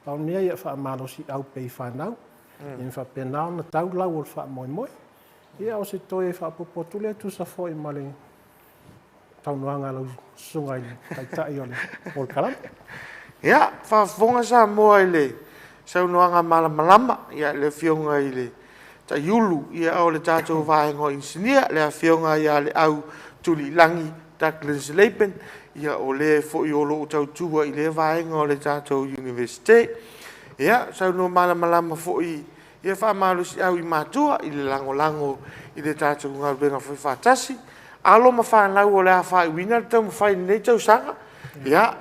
Pau le mea ia faamalosiau pea i fanau ia faapena ona tau lau o le faamoemoe. Ia o se toe faaopoopo atu lea e tusa foi ma le saunoaga a lau Susuga i le Taitai o le polokalame. Ia, faafofoga Samoa i le saunoaga malamalama a le Afioga i le Taiulu o le tatou vaega o Inisinia, le Afioga ia Leau Tulilagi Douglas Laban, o le foi o lo o tautua i lea vaega o le tatou Iunivesite. Ia, saunoa malamalama foi ia faamalosiau i matua i le lagolago i le tatou galuega faifaatasi. Alo ma fanau o le a faaiuina le taumafai i lenei tausaga, ia,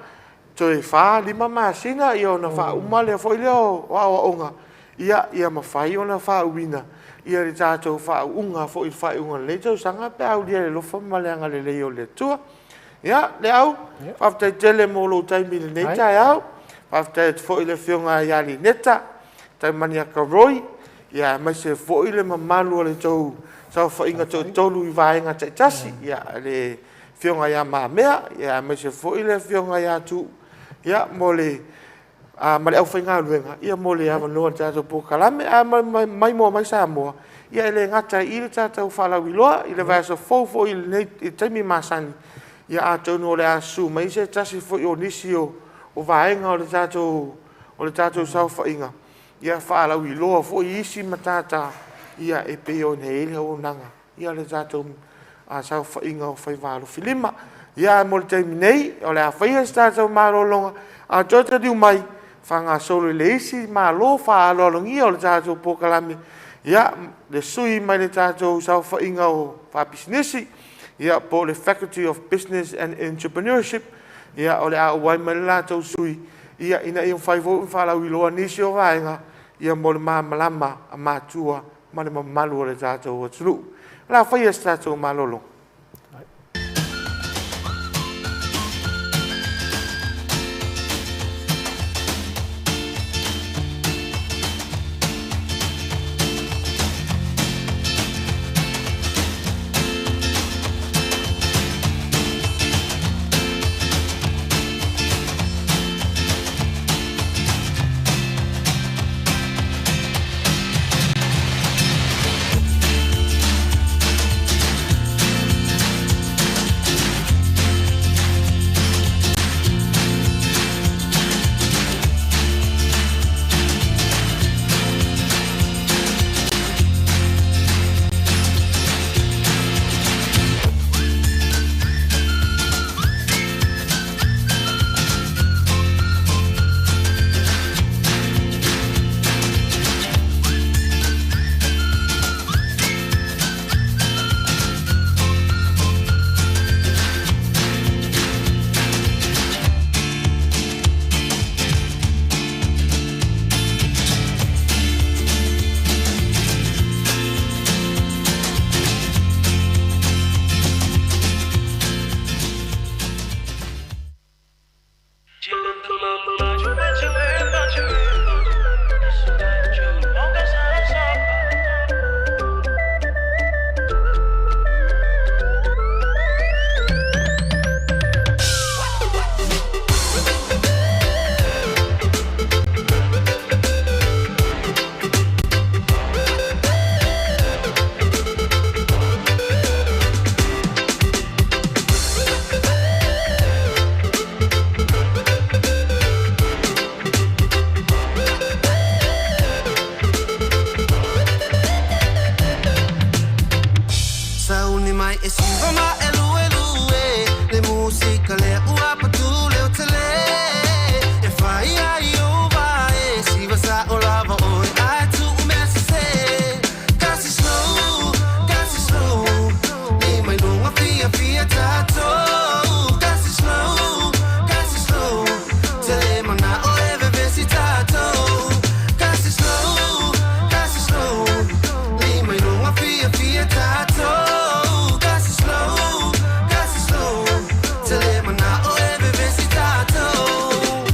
toe 4, 5 masina ona faauma lea foi lea o aoaoga, ia mafai ona faauuina le tatou faauuga foi i le faaiuga o lenei tausaga pe a aulia e le alofa ma le agalelei o le Atua. Ia, Leau, faafetai tele mo lou taimi i lenei taeao. Faafetai atu foi i le Afioga ia Lineta Taimaniaka Roy, aemaise foi le mamalu o le tou saofaiga toatolu i vaega taitasi, le Afioga ia Mamea, aemaise foi le Afioga ia Tuuu ma le aufaigaluega mo le avanoa i le tatou polokalame. A maimoa mai Samoa, ia e le gata i i le tatou faalauiloa i le vaiaso fou foi i le taimi masani, ia atonu o le a susu mai se tasi foi o nisi o vaega o le tatou saofaiga faalauiloa foi isi matata e pei ona i ai le auaunaga a le tatou saofaiga o Faiva Alofilima. Ia ae mo le taimi nei, o le a faia se tatou malologa, ae toe taliu mai faagasolo i le isi malo faaaloalogia o le tatou polokalame, le sui mai le tatou saofaiga o Faapisinisi po o le Faculty of Business and Entrepreneurship, o le a auai mai le latou sui ina ia mafai foi ona faalauiloa nisi o vaega mo le malamalama a matua ma le mamalu o le tatou atunuu. O le a faia se tatou malologa. mai e siva māeluelue Le musika lea ua patu leo tele E fai ai ou vā e siva sa'o lava ʻoe Ae tuu mea sesē Kasi slow, kasi slow Lima i luga fiafia tatou Kasi slow, kasi slow Te le mana'o e vevesi tatou Kasi slow, kasi slow Lima i luga fiafia tatou Kasi slow, kasi slow Te le mana'o e vevesi tatou.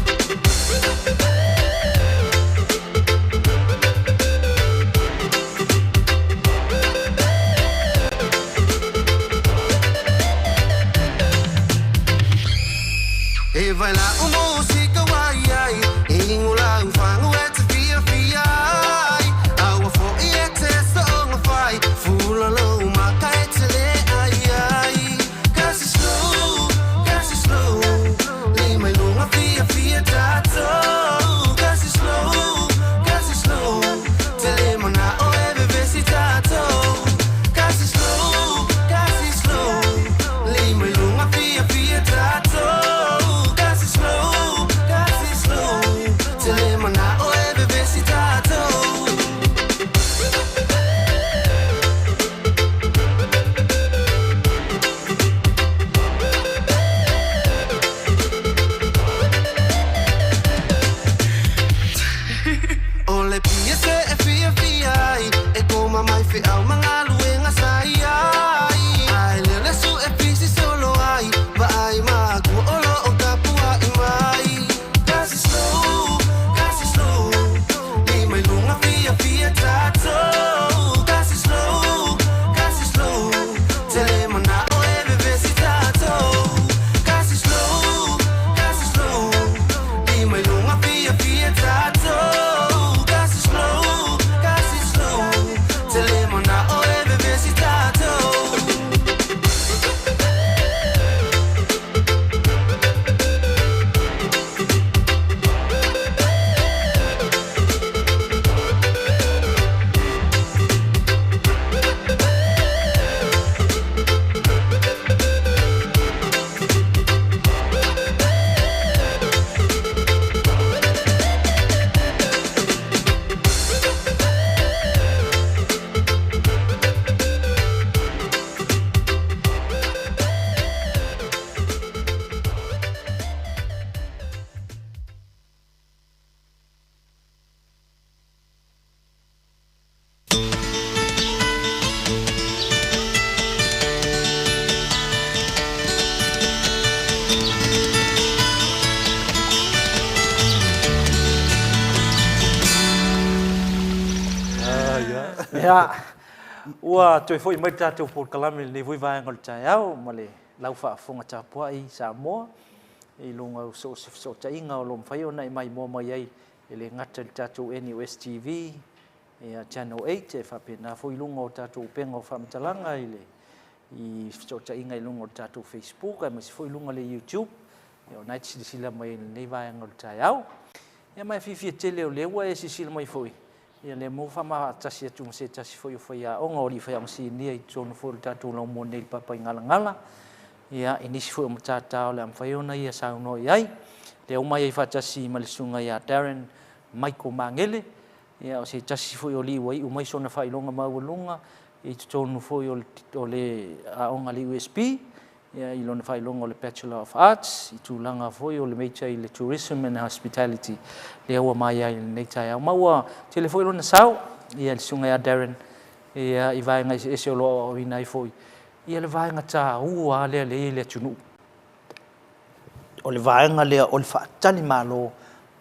E vai la'u musika ua i ai E inu lau fagu e te fiafia ai Aua fo'i e te so'oga fai Fula lou maka e te le ai ai Kasi slow, kasi slow Lima i luga fiafia tatou Kasi slow, kasi slow Te le mana'o e vevesi tatou Kasi slow, kasi slow Lima i luga fiafia tatou Kasi slow, kasi slow Te le mana'o e vevesi tatou. O le pia e fiafia ai E koma mai fe'au ma galuega sa i ai Ae lea le aso e pisi solo ai Vaai makua o lo'o tapua'i mai Kasi slow, kasi slow Lima i luga fiafia tatou Kasi slow, kasi slow Te le mana'o e vevesi tatou Kasi slow, kasi slow Lima i luga fiafia tatou Kasi slow, kasi slow Te le mana'o e vevesi tatou. Ia, ua toe foi mai le tatou polokalame i lenei foi vaega o le taeao ma le lau faafofoga tapuai Samoa i luga o so o se fesootaiga o lo o mafai ona e maimoa mai ai e le gata i le tatou NUS TV, ia Channel 8 e faapena foi i luga o tatou upega o faamatalaga i le i fesootaiga i luga o le tatou Facebook aemaise foi i luga o le YouTube. Ia o lena e te silasila mai i lenei vaega o le taeao. Ia ma e fiafia tele o lea ua e silasila mai foi, ia lea mo faamaatasi atu ma se tasi foi o faiaoga o alii faiaoga sinia i totonu foi o le tatou laumua nei i le Papaigalagala. Ia, i nisi foi o matata o le a mafai ona ia saunoa i ai. Lea uma ai faatasi ma le susuga ia Darren Michael Magele, ia o se tasi foi o alii ua iu mai sona faailoga maualuga i totonu foi o le aoga a le USP, ia i lona faailoga o le Bachelor of Arts, i tulaga foi o le major i le Tourism and Hospitality, lea ua maea ai i lenei taeao. Ma ua tele foi lona sao, ia le susuga ia Darren, ia i vaega eseese o lo o aoaoina ai foi ia le vaega taua lava lea lea e i ai le atunuu. O le vaega lea o le faatalimalo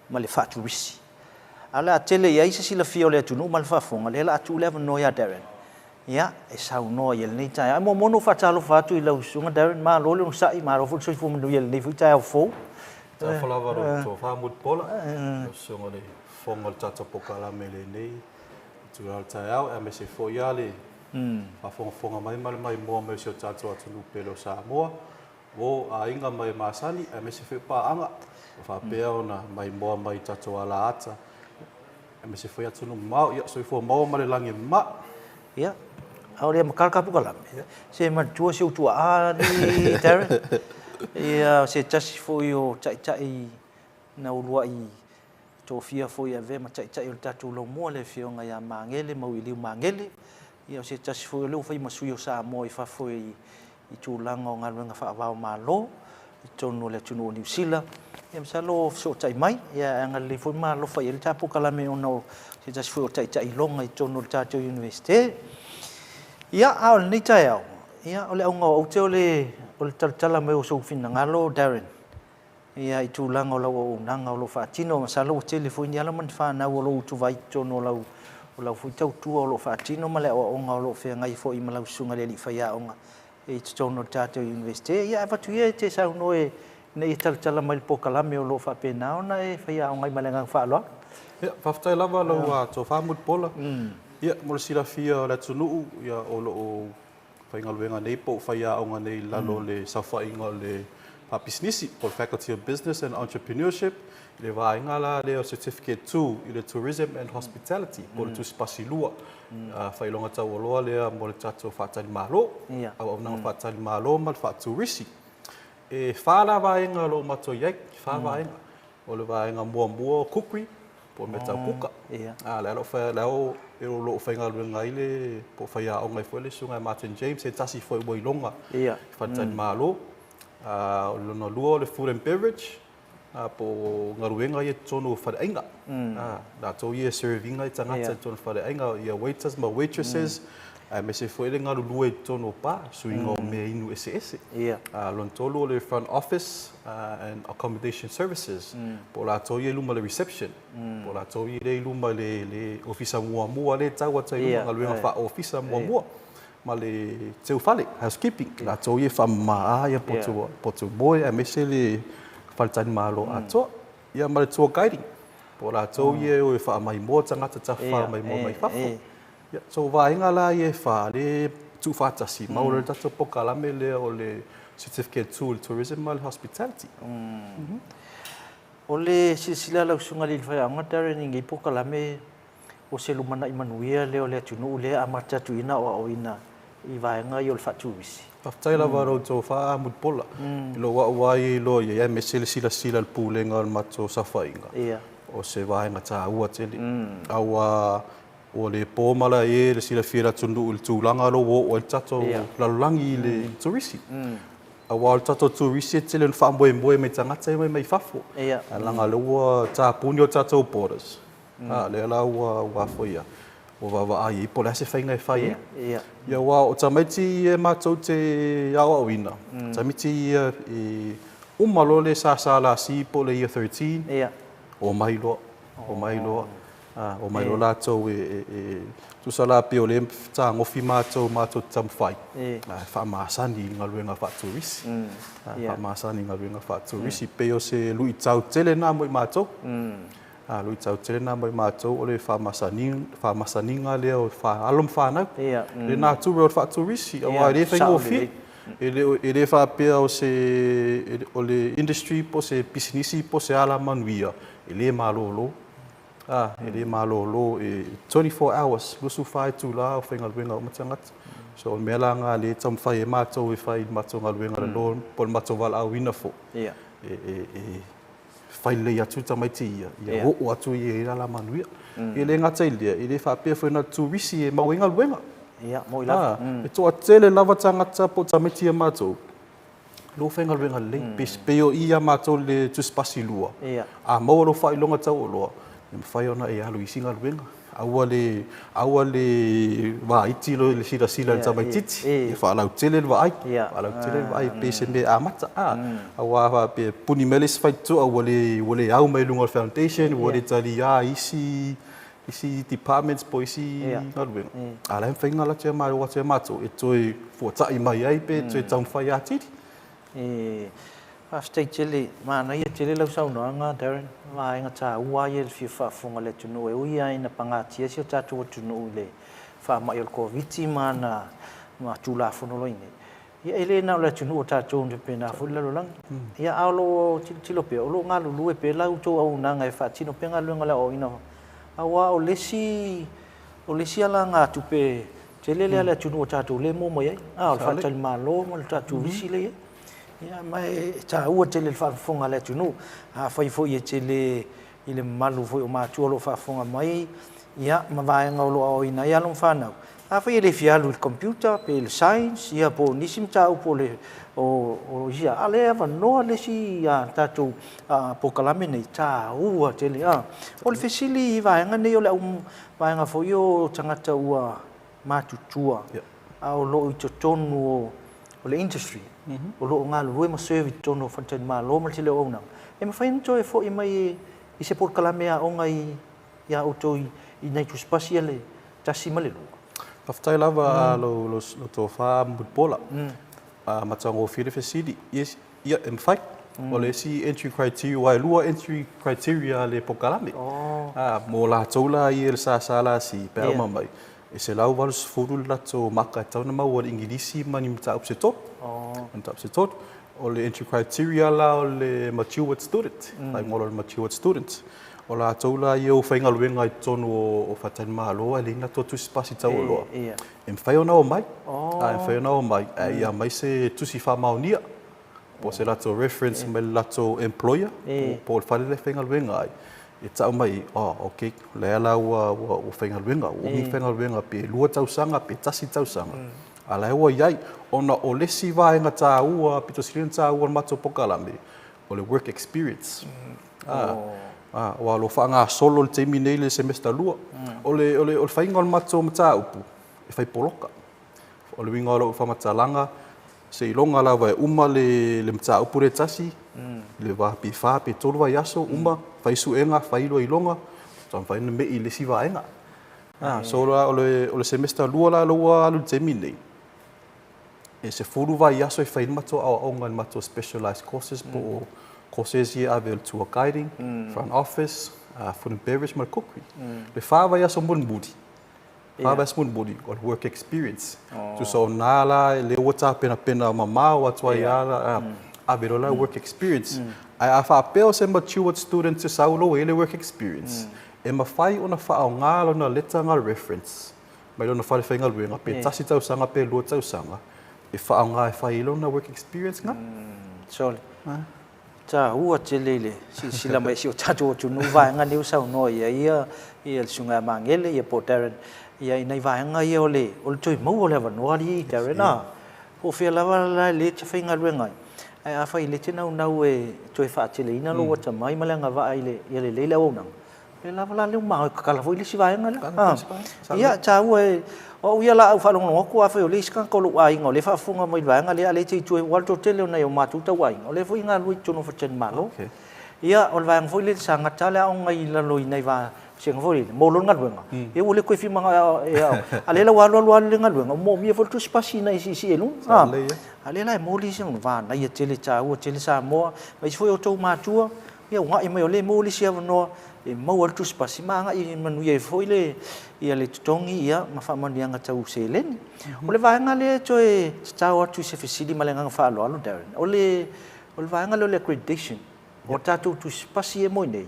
ma le faaturisi. A o le a tele i ai se silafia o le atunuu ma le faafofoga, lea o le a tuu le avanoa ia Darren, ia, e saunoa i lenei taeao. E muamua ona ou faatalofa atu i lau Susuga Darren, malo le onosai, malo foi le soifua manuia i lenei foi taeao fou. Talofa lava lau tofa Mulipola, lau Susuga i le Fofoga o le tatou polokalame i lenei itula o le taeao, aemaise foi lava le faafogafoga mai ma le maimoa mai o si o tatou atunuu pele o Samoa. O aiga ma e masani aemaise foi o paaga ua faapea ona maimoa mai i tatou alaata aemaise foi atunuu mamao. Ia, soifua maua ma le lagi e mama. Ia, A o le amataga le ta polokalame, se manatua si ou tuaa alii Darren, ia o se tasi foi o taitai na uluai tofia foi e avea ma taitai o le tatou laumua le Afioga ia Magele Mauiliu Magele, ia o se tasi foi o lea ua fai ma sui o Samoa i fafo i tulaga o galuega faava-o-Malo i totonu o le atunuu o Niu Sila. Ia masalo o fesootai mai, ia ae agalelei foi ma alofa i ai le ta polokalame ona o se tasi foi o taitai iloga i totonu o le tatou Iunivesite. Ia, a o lenei taeao, ia o le auga o aute o le o le talatala mai o sou finagalo Darren, ia i tulaga o lau auaunaga o lo o faatino. Masalo ua tele foi ni alo ma ni fanau o lo o utuvai i totonu o lau o lau foi tautua o lo o faatino ma le aoaoga o lo o feagai foi ma lau susuga i le alii faiaoga i totonu o le tatou Iunivesite. Ia avatu ia e te saunoa ina ia talatala mai le polokalame o lo o faapena ona e faiaoga ai ma le agaga faaaloalo. Ia, faafetai lava lau tofa Mulipola. Ia, mo le silafia o le atunuu, ia, o lo o faigaluega nei po o faiaoga nei i lalo o le saofaiga o le Faapisinisi po o le Faculty of Business and Entrepreneurship i le vaega la lea o Certificate 2 i le Tourism and Hospitality po o le Tusipasi 2, faailoga taualoa lea mo le tatou faatalimalo, auaunaga faatalimalo ma le faaturisi. E fa la vaega o lo o matou i ai, fa vaega. O le vaega muamua o cookery, po o mea tau kuka. A, lea o lo o faigaluega ai le, po o faiaoga ai foi le Susuga ia Martin James, se tasi foi ua iloga i faletalimalo. O le lona lua o le food and beverage, po o galuega ia i totonu o faleaiga. Latou ia e serve ina tagata i totonu o faleaiga, ia waiters ma waitresses, aemaise foi le galulue i totonu o bar, suiga o mea inu eseese. Lona tolu o le front office and accommodation services, po o latou ia i luma o le reception, po o latou ia lea i luma i le ofisa muamua lea e tau atu ai i luma, galuega faa-ofisa muamua, ma le teufale, housekeeping, latou ia e faamama potu moe aemaise le faletalimalo atoa. Ia ma le tour guiding, po o latou ia e o e faamaimoa tagata tafafao maimoa mai fafo. Ia, so o vaega la ia e fa lea e tuufaatasi, maua loa le tatou polokalame lea o le Certificate 2 i le Tourism ma le Hospitality. O le silasila a lau Susuga i le Faiaoga Darren i lenei polokalame, o se lumanai manuia lea o le atunuu lea e amata atu i ina aoaoina i vaega ia o le faaturisi. Faafetai lava i lo outou faamulipola i lou au lava ia iloa i ai, aemaise le silasila a le Pulega o le matou saofaiga, o se vaega taua tele. Aua ua le po malae le silafia e le atunuu i le tulaga lea ua oo ai le tatou lalolagi i le turisi. Aua o le tatou turisi e tele ina faamoemoe mai tagata ia mai fafo, ae leaga o lea ua tapuni o tatou borders, a lea la ua foi a, ua vaavaai i ai po o le a se faiga e fai ai. Ia aua o tamaiti ia matou te aoaoina, tamaiti ia e uma loa le SSLC po o le Year 13, omai loa, omai loa. Omai loa latou e tusa la pei o lea e fetagofi matou matou te taumafai e faamasani i le galuega faaturisi, faamasani i galuega faaturisi. Pei o se luitau tele lena mo i matou, luitau tele lena mo i matou o le faamasaniga lea o alo ma fanau, le natura o le faaturisi aua e le faigofie. E le faapea o se o le industry po o se pisinisi po o se alamanuia e le malolo. A, e le malolo e 24 hours, 24 itula o faigaluega uma tagata. So o le mea la lena lea e taumafai ai matou e fai i le matou galuega i le loan po o le matou valaauina foi, e fai lelei atu tamaiti ia, ia oo atu ia i alamanuia. E le gata i lea, e le faapea foi na o le turisi e maua ai galuega. Ia, moni lava. E toatele lava tagata po o tamaiti ia matou, lou faigaluega lelei. Pei o i ia matou i le Tusipasi 2, a maua lou faailoga taualoa, e mafai ona e alu i isi galuega. Aua le, aua le vaiti le silasila i le tamaitiiti, ia faalautele le vaai, faalautele le vaai pei se mea e amata. Aua a faapea e puni mai le isi faitotoa ua le, ua le au mai luga o le foundation, ua le taliā isi, isi departments po o isi galuega, a o la e mafai ona alu atu o atu ia matou e toe fuatai mai ai pe toe taumafai atili. Faafetai tele, manaia tele lau saunoaga Darren, o vaega taua ia i le fia faafofoga o le atunuu e ui lava ina pagatia si o tatou atunuu i le faamai o le Koviti ma ana Tulafono o lo o i ai nei, Ia e le na o le atunuu o tatou e faapena foi le lalolagi. Ia a o lo o tilotilo pea, o lo o galulue pea la outou auaunaga e faatino pea galuega o le aoaoina aua o le isi o le isi alagatupe Tele lea le atunuu o tatou lea e maua mai ai, a o le faletalimalo ma le turisi lea e i ai. Ia, ma e taua tele i le faafofoga a le atunuu. Afai foi e tele i le mamalu foi o matua o lo o faafofoga mai, ia, ma vaega o lo o aoaoina ai alo ma fanau, afai e le fia alu i le computer pe le science, ia, po o nisi mataupu o le, o, o isi, a o lea e avanoa le isi a tatou polokalame nei, taua tele. A o le fesili i vaega nei o le au vaega foi o tagata ua matutua a o lo o i totonu o le industry, o lo o galulue ma serve i totonu o faletalimalo ma le tele o auaunaga, e mafai ona toe foi mai i se polokalame aoga ia outou i nai tusipasi ia le 1 ma le 2? Faafetai lava lou tofa Mulipola. Matagofie le fesili. Yes, ia e mafai. O le isi entry criteria, aua e 2 entry criteria a le polokalame. Mo latou la ia i le SSLC pe a uma mai, e 180 le latou maka e tatau ona maua i le Igilisi ma ni mataupu se tolu. Mataupu se tolu. O le entry criteria la o le matured student, faaigoa loa o le matured student. O latou la ia ua faigaluega i totonu o faletalimalo ae leai ni latou tusi pasi taualoa, e mafai ona omai, e mafai ona omai ae ia aumai se tusi faamaonia po o se latou reference mai le latou employer po o le fale lea e faigaluega ai, e tau mai, oh ok, o lea la ua faigaluega, ua umi le faigaluega pe 2 tausaga pe 1 tausaga, a o la e ua i ai. Ona o le isi vaega taua, pito sili ona taua o le matou polokalame, o le work experience. Aua o lo o faagasolo i le taimi nei le semester 2. O le, o le, o le faiga o le matou mataupu, e fai poloka. O le uiga o lau faamatalaga, seiloga lava e uma le, le mataupu lea e tasi, le va pe fa pe tolu vaiaso, uma, fai suega, fai iloiloga, faatoa mafai ona me'i i le isi vaega. So la, o le, o le semester 2 la lea ua alu i le taimi nei, e 10 vaiaso e fai ai le matou aoaoga i le matou specialized courses po o courses ia e ave o le tour guiding, front office, food and beverage ma le cookery. Le fa vaiaso mulimuli, fa vaiaso mulimuli o le work experience. Tusa o na la lea ua tapenapena mamao atu ai lava la, ave loa la work experience. Ae a faapea o se matured student e sau loa ua i ai le work experience, e mafai ona faaaoga lona leta na reference mai lona fale faigaluega pe tasi tausaga pe lua tausaga e faaaoga e fai ai lona work experience na. Sorry. Taua tele i le silasila mai i si o tatou atunuu vaega nei ua saunoa i ai ia le Susuga ia Magele ia po o Darren ia i nai vaega ia o le o le toe maua o le avanoa alii Darren a. Po o fea lava la e le te faigaluega ai ae afai e le te naunau e toe faateleina lou atamai ma le agavaa i le ia lelei le auaunaga Lea lava la lea ua maoe tatala foi le isi vaega lea. Ia, e taua e, o au ia la au faalogologo atu, afai o le isi tagata o lou aiga o lea e faafofoga mai i le vaega lea, a o lea e te i tua, aua o le toatele o nai o matou tauaiga, o lea foi e galulue i totonu o faletalimalo. Ia, o le vaega foi lea sa gata lava le aoga i lalo i nai vasega foi lele, maua loa le galuega, ia ua le toe fia manao e aoga. A o lea la ua alu alu lava le galuega, ua moomia foi le tusi pasi ina ia siisii ai i luga. A o lea la e maua le isi manaia tele, taua tele Samoa, aemaise foi o outou matua, Ia una'i mai o lea e maua le isi avanoa e maua ai le tusi pasi ma agai manuia ai foi le ia le totogi ia ma faamanuiaga tau seleni. O le vaega lea e toe tatao atu i se fesili ma le agaga faaaloalo Darren, o le o le vaega lea o le accreditation o tatou tusi pasi ia e moe nei,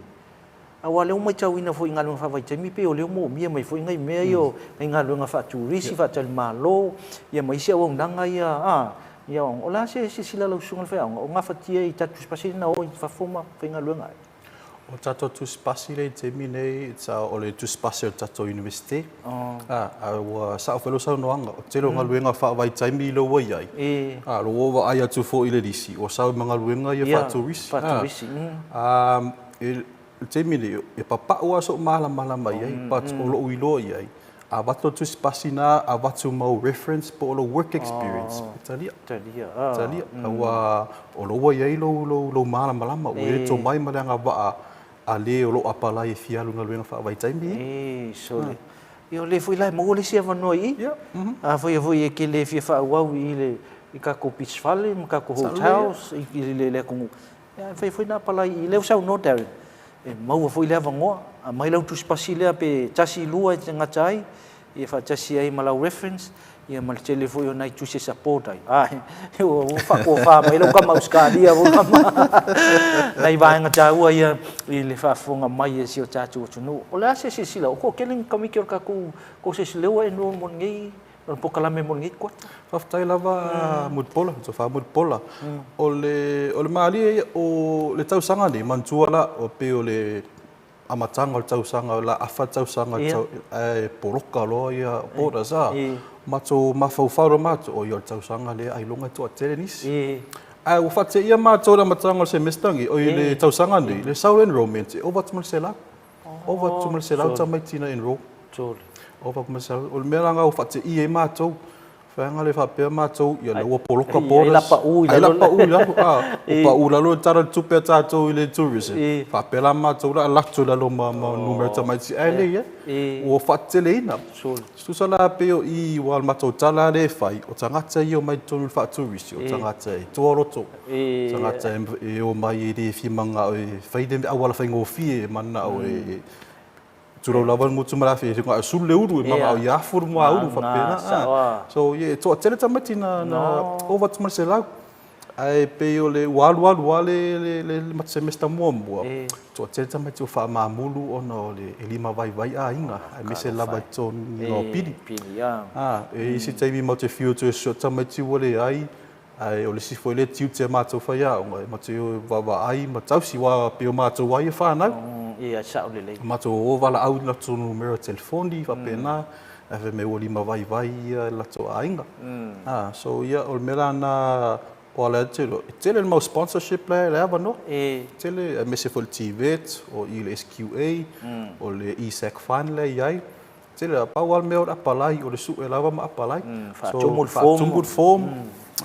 aua o lea ua matauina foi i galuega faavaitaimi pei o lea ua moomia mai foi nai mea ia o nai galuega faaturisi, faatalimalo ia ma isi auaunaga ia a Ia, o le a se silasila a lau susuga i le faiaoga o gafatia i tatou tusipasi na o i fafo ma faigaluega ai? O tatou tusipasi lea i le taimi nei, it's a, o le tusipasi o le tatou Iunivesite. A ua sao foi lau saunoaga, o le tele o galuega faavaitaimi lea ua i ai, a, lea ua ou vaai atu foi i le lisi, ua sau ai ma galuega ia faaturisi. Faaturisi. I le taimi nei, e papau lava sou malamalama i ai, but o lou iloa i ai, A avatu le tusi pasi na, avatu ma ou reference po o lou work experience, e talia. Talia. Talia. Aua o lo ua i ai lou, lou, lou malamalama, ua i ai le tomai ma le agavaa a le o lo o apalai e fia alu i galuega faavaitaimi ia. E, sole. Ia o lea foi la e maua le isi avanoa i i. Afai foi e te le fia faaauau i le i tatou beach fale ma tatou hotels i le atunuu, ia e mafai foi ona apalai i i. Lea ua saunoa Darren, E maua foi le avanoa, aumai lau tusipasi lea pe tasi lua e te gata ai, ia faatasi ai ma lau reference, ia ma le tele foi o nai tusi e support ai. Ae, ua faatofa mai lau tama Ausetalia foi tama. Nai vaega taua ia i le faafofoga mai a si o tatou atunuu. O le a se silasila, o toatele ni tamaiti o le tatou courses lea ua enroll mo lenei O le polokalame mo lenei kuata. Faafetai lava Mulipola, Tofa Mulipola. O le o le malie ia o le tausaga nei, manatua la, e pei o le amataga o le tausaga, o le afa le tausaga ae poloka loa ia borders a. Matou mafaufau loa matou, oi o le tausaga lea ailoga e toatele nisi. Ae ua faateia matou i le amataga o le semester nei, oi le tausaga nei, le sau enrollment e ova atu ma le 100. Ova atu ma le 100 tamaiti na enroll. Ova atu ma le 100. O le mea la lena ua faateia ai matou. Vaega lea faapea matou, ia lea ua poloka borders. Ai la pau i lalo, a, ua pau i lalo le Tala o le Tupe a tatou i le tourism. Faapea la matou o le a alu atu i lalo ma numera tamaiti, ae le i ai. Ua faateteleina. Tusa la pei o i aua o le matou tala lava lea e fai, o tagata ia e omai i totonu i le faa-tourist, o tagata e toa loto, tagata e omai e le fia mananao e fai le auala faigofie, e mananao e Tulou lava le gutu ma le afi, e na o le sulu le ulu, e manao ia afu le muaulu, faapena. So, e toatele tamaiti na ova atu ma le 100. Ae pei o le, ua alu alu lava le semester muamua, toatele tamaiti ua faamamulu ona o le e limavaivai aiga, aemaise lava i le totogiina o pili. E i ai isi taimi matou te fiu e toe sue tamaiti ua leai, Ae o le isi foi lea tiute a matou faiaoga, e matou te o e vaavaai ma tausi, aua pei o matou lava ia fanau. Ia, sao lelei. Matou o valaau i latou numera telefoni, faapena, ae fai mai ua limavaivai ia latou aiga. So ia, o le mea la lena, aua o lea ou te iloa, e tele le mau sponsorship la e avanoa. E tele, aemaise foi o le TVET, o i le SQA, o le ESAC fund la e i ai. Tele lava, pau lava le mea o le apalai, o le sue lava ma apalai. Faatumu le form. Faatumu le form,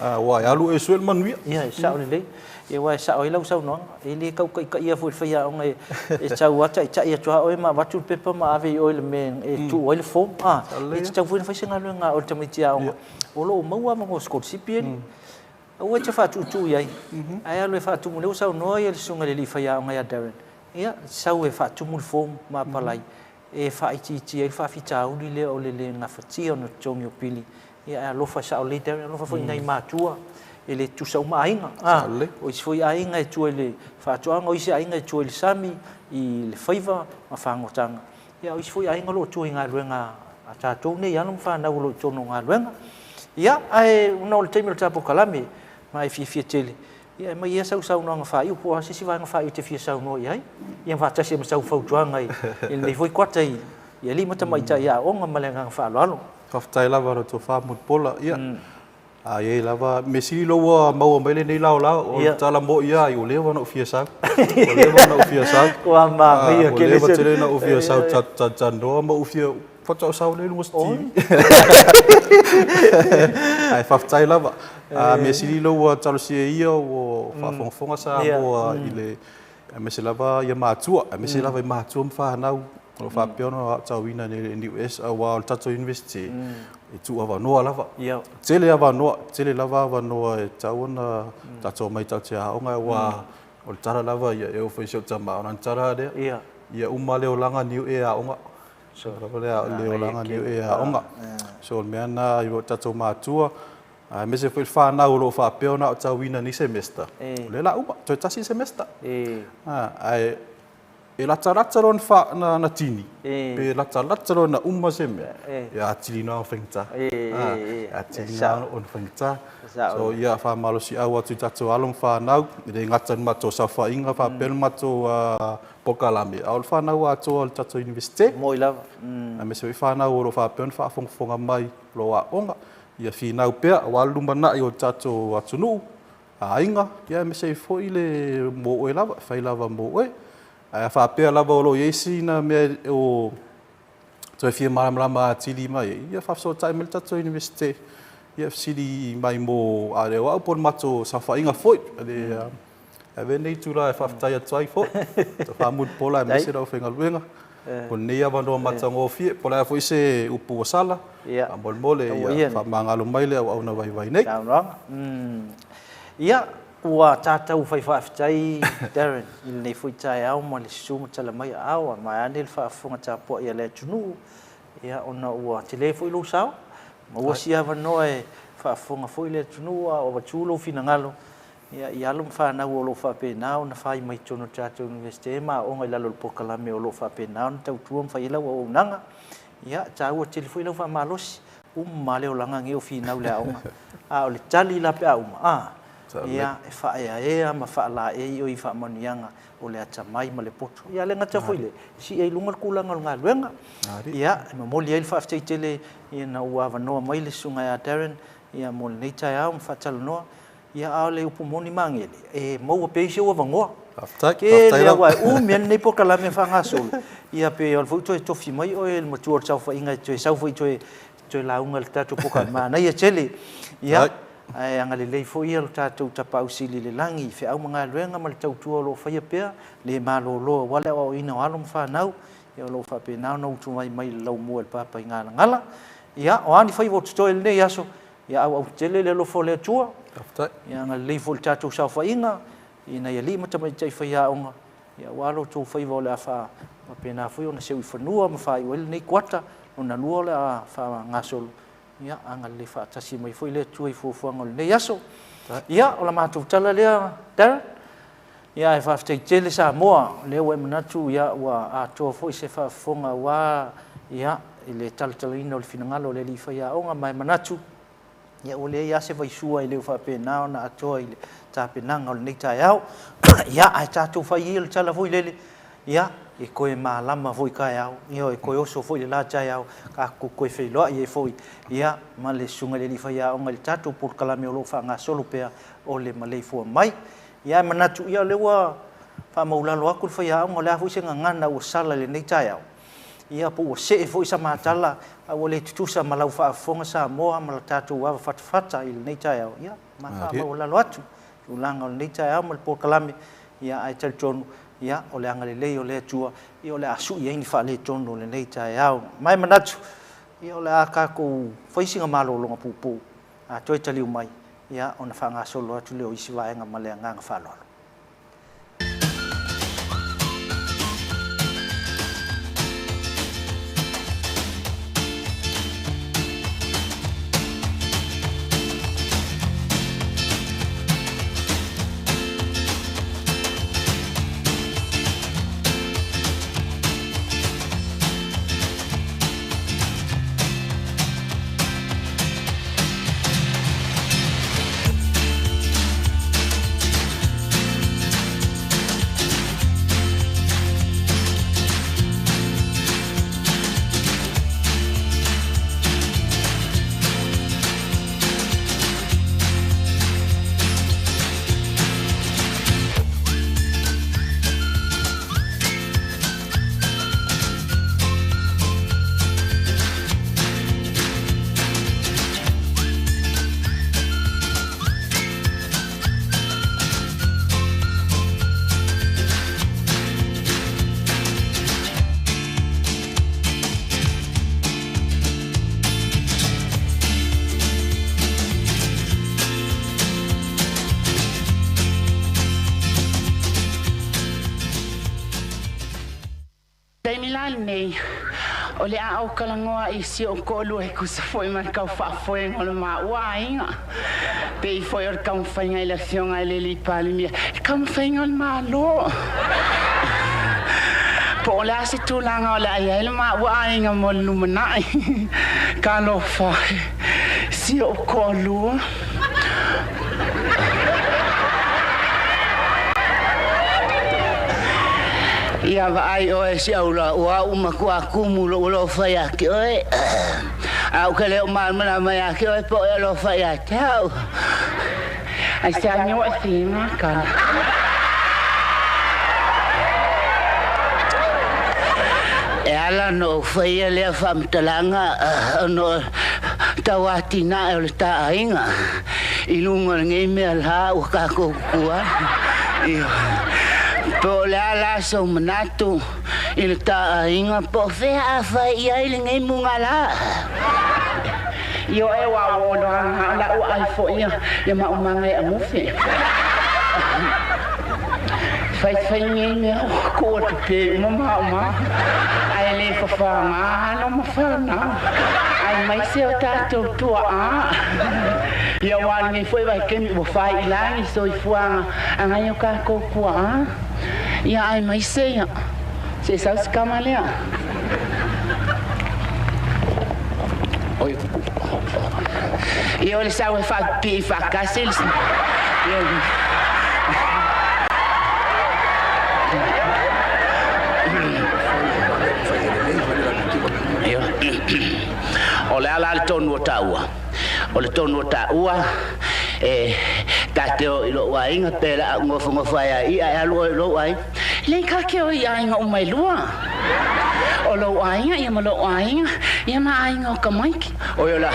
aua e alu oe e sue le manuia. Ia, e sao lelei. Ia, aua e sao ai lau saunoaga, e le tau taitaia foi i le faiaoga e tau lava taitai atu lava oe ma avatu le pepa ma ave i oe i le mea e tuu ai le form. A, e tatau foi ona fai se galuega a oe le tamaiti aoga, o lo o maua avanoa sikolasipi alii. Aua e te faatuutuu i ai, ae alu e faatumu, lea ua saunoa le susuga i le alii faiaoga ia Darren, ia, sau e faatumu le form ma apalai, e faaitiitia ai le faafitauli lea o le le gafatia ona totogi o pili. Ia ae alofa e sao lelei Darren, alofa foi i nai matua e le tutusa uma aiga. A, o isi foi aiga e tua i le faatoaga, o isi aiga e tua i le sami, i le faiva ma fagotaga. Ia o isi foi aiga o lo o tua i galuega a tatou nei alo ma fanau o lo o i totonu o galuega. Ia, ae ona o le taimi o le tatou polokalame, ma e fiafia tele, Ia, aumai ia sau saunoaga faaiu po o a se isi vaega faaiu e te fia saunoa i ai, ia faatasi ai ma sau fautuaga i lenei foi kuata i alii ma tamaitai aoga ma le agaga faaaloalo. Faafetai lava lau tofa Mulipola. Ia, a i ai lava, mea sili lea ua maua mai lenei laolao, o le tala moni lava, ua leva ona ou fia sau. Ua leva ona ou fia sau. Ua manaia tele. Ua leva tele ona ou fia sau tatou talatalanoa ma ou fia Faatoa ou sau lea i luga o se TV. Ae faafetai lava. A mea sili lea ua talosia ia ua faafogafoga Samoa i le aemaise lava ia matua, aemaise lava i matua ma fanau o lo o faapea ona aotauina nei i le NUS aua o le tatou Iunivesite e tuuavanoa lava. Tele avanoa, tele lava avanoa e tatau ona tatou omai tatou te aoga aua o le tala lava ia, e oo foi i si ou tama, o lana tala lava lea, ia uma le olaga niu e aoga. So, lava le le olaga niu e aoga. So, o le mea lena i o tatou matua, aemaise foi le fanau o lo o faapea ona aotauina nei semester, o lea o le a uma, toe tasi le semester. Ae e latalata loa ona tini, pe latalata loa ona uma se mea, e atili loa ona faigata. E atili loa ona faigata. So, ia faamalosiau atu i tatou alo ma fanau, e le gata i le matou saofaiga faapea le matou polokalame, a o le fanau atoa o le tatou Iunivesite. Moi lava. Aemaise foi fanau o lo o faapea ona faafogafoga mai o lo o aooga, ia finau pea aua le lumanai o le tatou atunuu, aiga, ia aemaise ai foi le mo oe lava, e fai lava mo oe. Ae a faapea lava o lo o i ai sina mea o toe fia malamalama atili mai ai, ia faafesootai mai le tatou Iunivesite, ia fesili mai mo a le o au po o le matou saofaiga foi. E avea lenei itula e faafetai atu ai foi, Tofa Mulipola aemaise le aufaigaluega mo lenei avanoa matagofie. Po o le a foi se upu ua sala, faamolemole ia faamagalo mai le auauna vaivai nei. Ia, ua tatou fai faafetai Darren i lenei foi taeao ma le susu ma tala mai aao, vaeane le faafofoga tapuai a le atunuu, ia ona ua tele foi lou sao, maua si avanoa e faafofoga foi le atunuu a o avatu lou finagalo Ia, i alo ma fanau o lo o faapena ona fai mai totonu o le tatou Iunivesite ma aooga i lalo o le polokalame o lo o faapena ona tautua ma fai ai lau auaunaga. Ia, e taua tele foi lau faamalosi. Uma lava le olaga lenei o finau i le aoga, a o le tali la pe a uma, a, ia, e faaeaea ma faalaei oe i faamanuiaga o le atamai ma le poto. Ia, le gata foi i lea, sii ai i luga le tulaga o le galuega. Ia, e momoli ai le faafetai tele ina ua avanoa mai le Susuga ia Darren ia mo lenei taeao ma faatalanoa. Ia, a o le upu moni ma agele, e maua pea isi ou avanoa. Faafetai. Tele aua e umi lava lenei polokalame e faagasolo, ia pe o le foi toe tofi mai oe e le matua o le saofaiga e toe sau foi toe toe lauga i le tatou polokalame, manaia tele. Ia, ae agalelei foi lo tatou Tapaau Sili i le lagi i feau ma galuega ma le tautua o lo o faia pea, le malolo aua le aoaoina o alo ma fanau, ia o lo o faapena ona utumai mai i le laumua i le Papaigalagala. Ia, o a ni faiva o totoe i lenei aso, ia auau tele le alofa o le Atua. Faafetai. Ia agalelei foi i le tatou saofaiga i nai alii ma tamaitai faiaoga, ia aua lo outou faiva o le a faapena foi ona seu i fanua ma faaiu ai lenei kuata lona lua o le a faagasolo. Ia agalelei faatasi mai foi le Atua i fuafuaga o lenei aso. Ia, o la matou tala lea, Darren. Ia, ae faafetai tele Samoa, o lea ua e manatu ia ua atoa foi se faafofoga aua ia i le talatalaina o le finagalo o le alii faiaoga, ma e manatu ia ua leai lava se vaisua e le o faapena ona atoa i le tapenaga o lenei taeao. Ia, ae tatou fai ia le tala foi lele, ia, e toe malama foi taeao, ioe, e toe oso foi le la taeao, tatou toe feiloai ai foi, ia, ma le Susuga i le Alii Faiaoga i le tatou polokalame o lo o faagasolo pea o le maleifua mai. Ia, ae manatu, ia, o lea ua faamaulalo atu le faiaoga, o le a foi se gagana ua sala i lenei taeao, ia, po ua see foi sa matala, a ua le tutusa ma lau faafofoga Samoa ma le tatou avafatafata i lenei taeao, ia, ma faamaualalo atu tulaga o lenei taeao ma le polokalame, ia, ae talitonu, ia, o le agalelei o le Atua, ia, o le a sui ai ni faaletonu o lenei taeao. Ma e manatu, ia, o le a tatou fai sina malologa puupuu, a toe taliu mai, ia, ona faagasolo atu lea o isi vaega ma le agaga faaaloalo. Taimi la lenei, o le a ou talanoa i si ou toalua e tusa foi ma le tau faafoega o le maua aiga, pei foi o le taumafaiga i le Afioga i le Alii Palemia, le taumafaiga o le Malo. Po o le a se tulaga o le a i ai le maua aiga mo le lumanai. Talofa e, si ou toalua. Ia vaai oe si aula, ua au matua tumu lou alofa ia te oe. A ou te le o malamalama ia te oe po o e alofa ia te au. Ai se anio e whina kana. E ala ona ou faia lea faamatalaga ona o tau atinae o le ta aiga i luga o lenei mea la ua tatou tutu ai. Ioe. Po o le a la sou manatu i le ta aiga po o fea a fai i ai lenei mugala? Ioe, ua o loaga o la'u ai foi ia maumaga e amufi. Faifai nei mea ua tuu atu pe uma mauma ae le fafaga alo ma fanau aemaise o tatou tuaa. Ia aua lenei foi vaitaimi ua fai i lagi soifuaga a nai o tatou tuaa. Ia aemaise ia se sau se tama lea. Oi. Ia o le sau e faapipii faatasi le ia O le a la le tonu o taua? O le tonu o taua e ta te o i lou aiga pe la au nofonofo ai a ia e alu oe i lou aiga. Lei ka ke o i aiga uma e lua. O lou aiga ia ma lou aiga ia ma aiga o tamaiti. Oi o la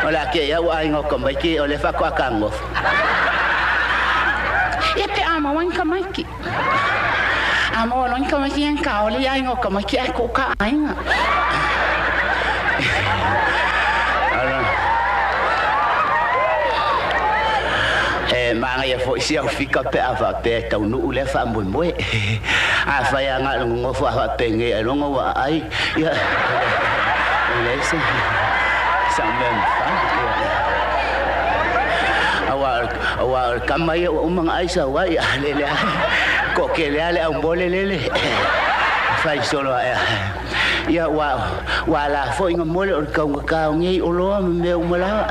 o la ke ia ua aiga o tamaiti o le faatoa tagofa. Ia pe a maua ni tamaiti. A maua loa ni tamaiti ia ni kaole i aiga o tamaiti ae tuu ka aiga. E manaia foi si au fika pe a faapea e taunuu lea faamoemoe. Afai lava na o le nonofo a faapenei ailoga ua aai, ia, e leai se sau mea e mafai. Aua o le tama ia ua uma ona ai sau ai, a lele lava, toatele lava le aumole lele e fai solo ae. Ia, ua ala foi na mole o le taugata o nei oloa ma mea uma lava.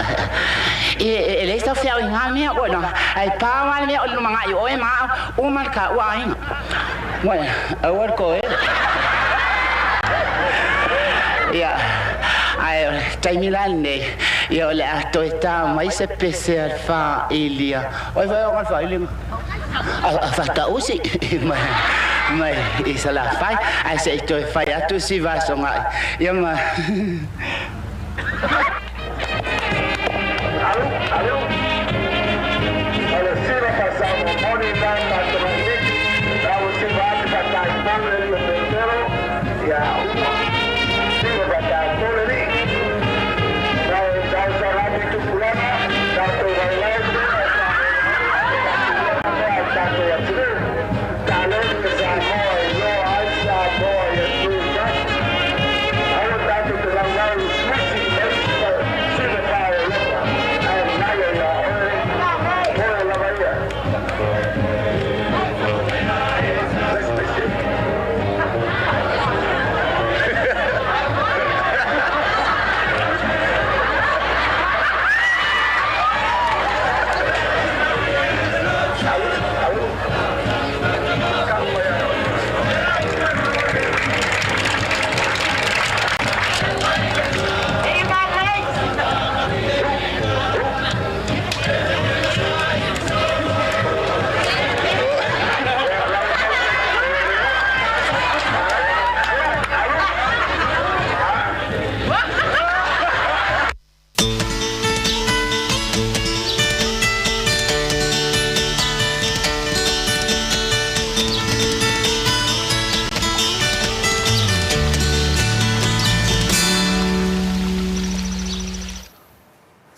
E leai sau feau i na mea, ua na, ae pau lava le mea o le lumanai o oe ma au, uma le taua aiga. Ua, aua le toele. Ia, ae o le taimi la lenei, ia o le a toe ta mai se pese a le faailia. O ai foi e ona le faailiga? A Faatausi mai i Salafai, ae se i toe fai atu si vasogai ia ma.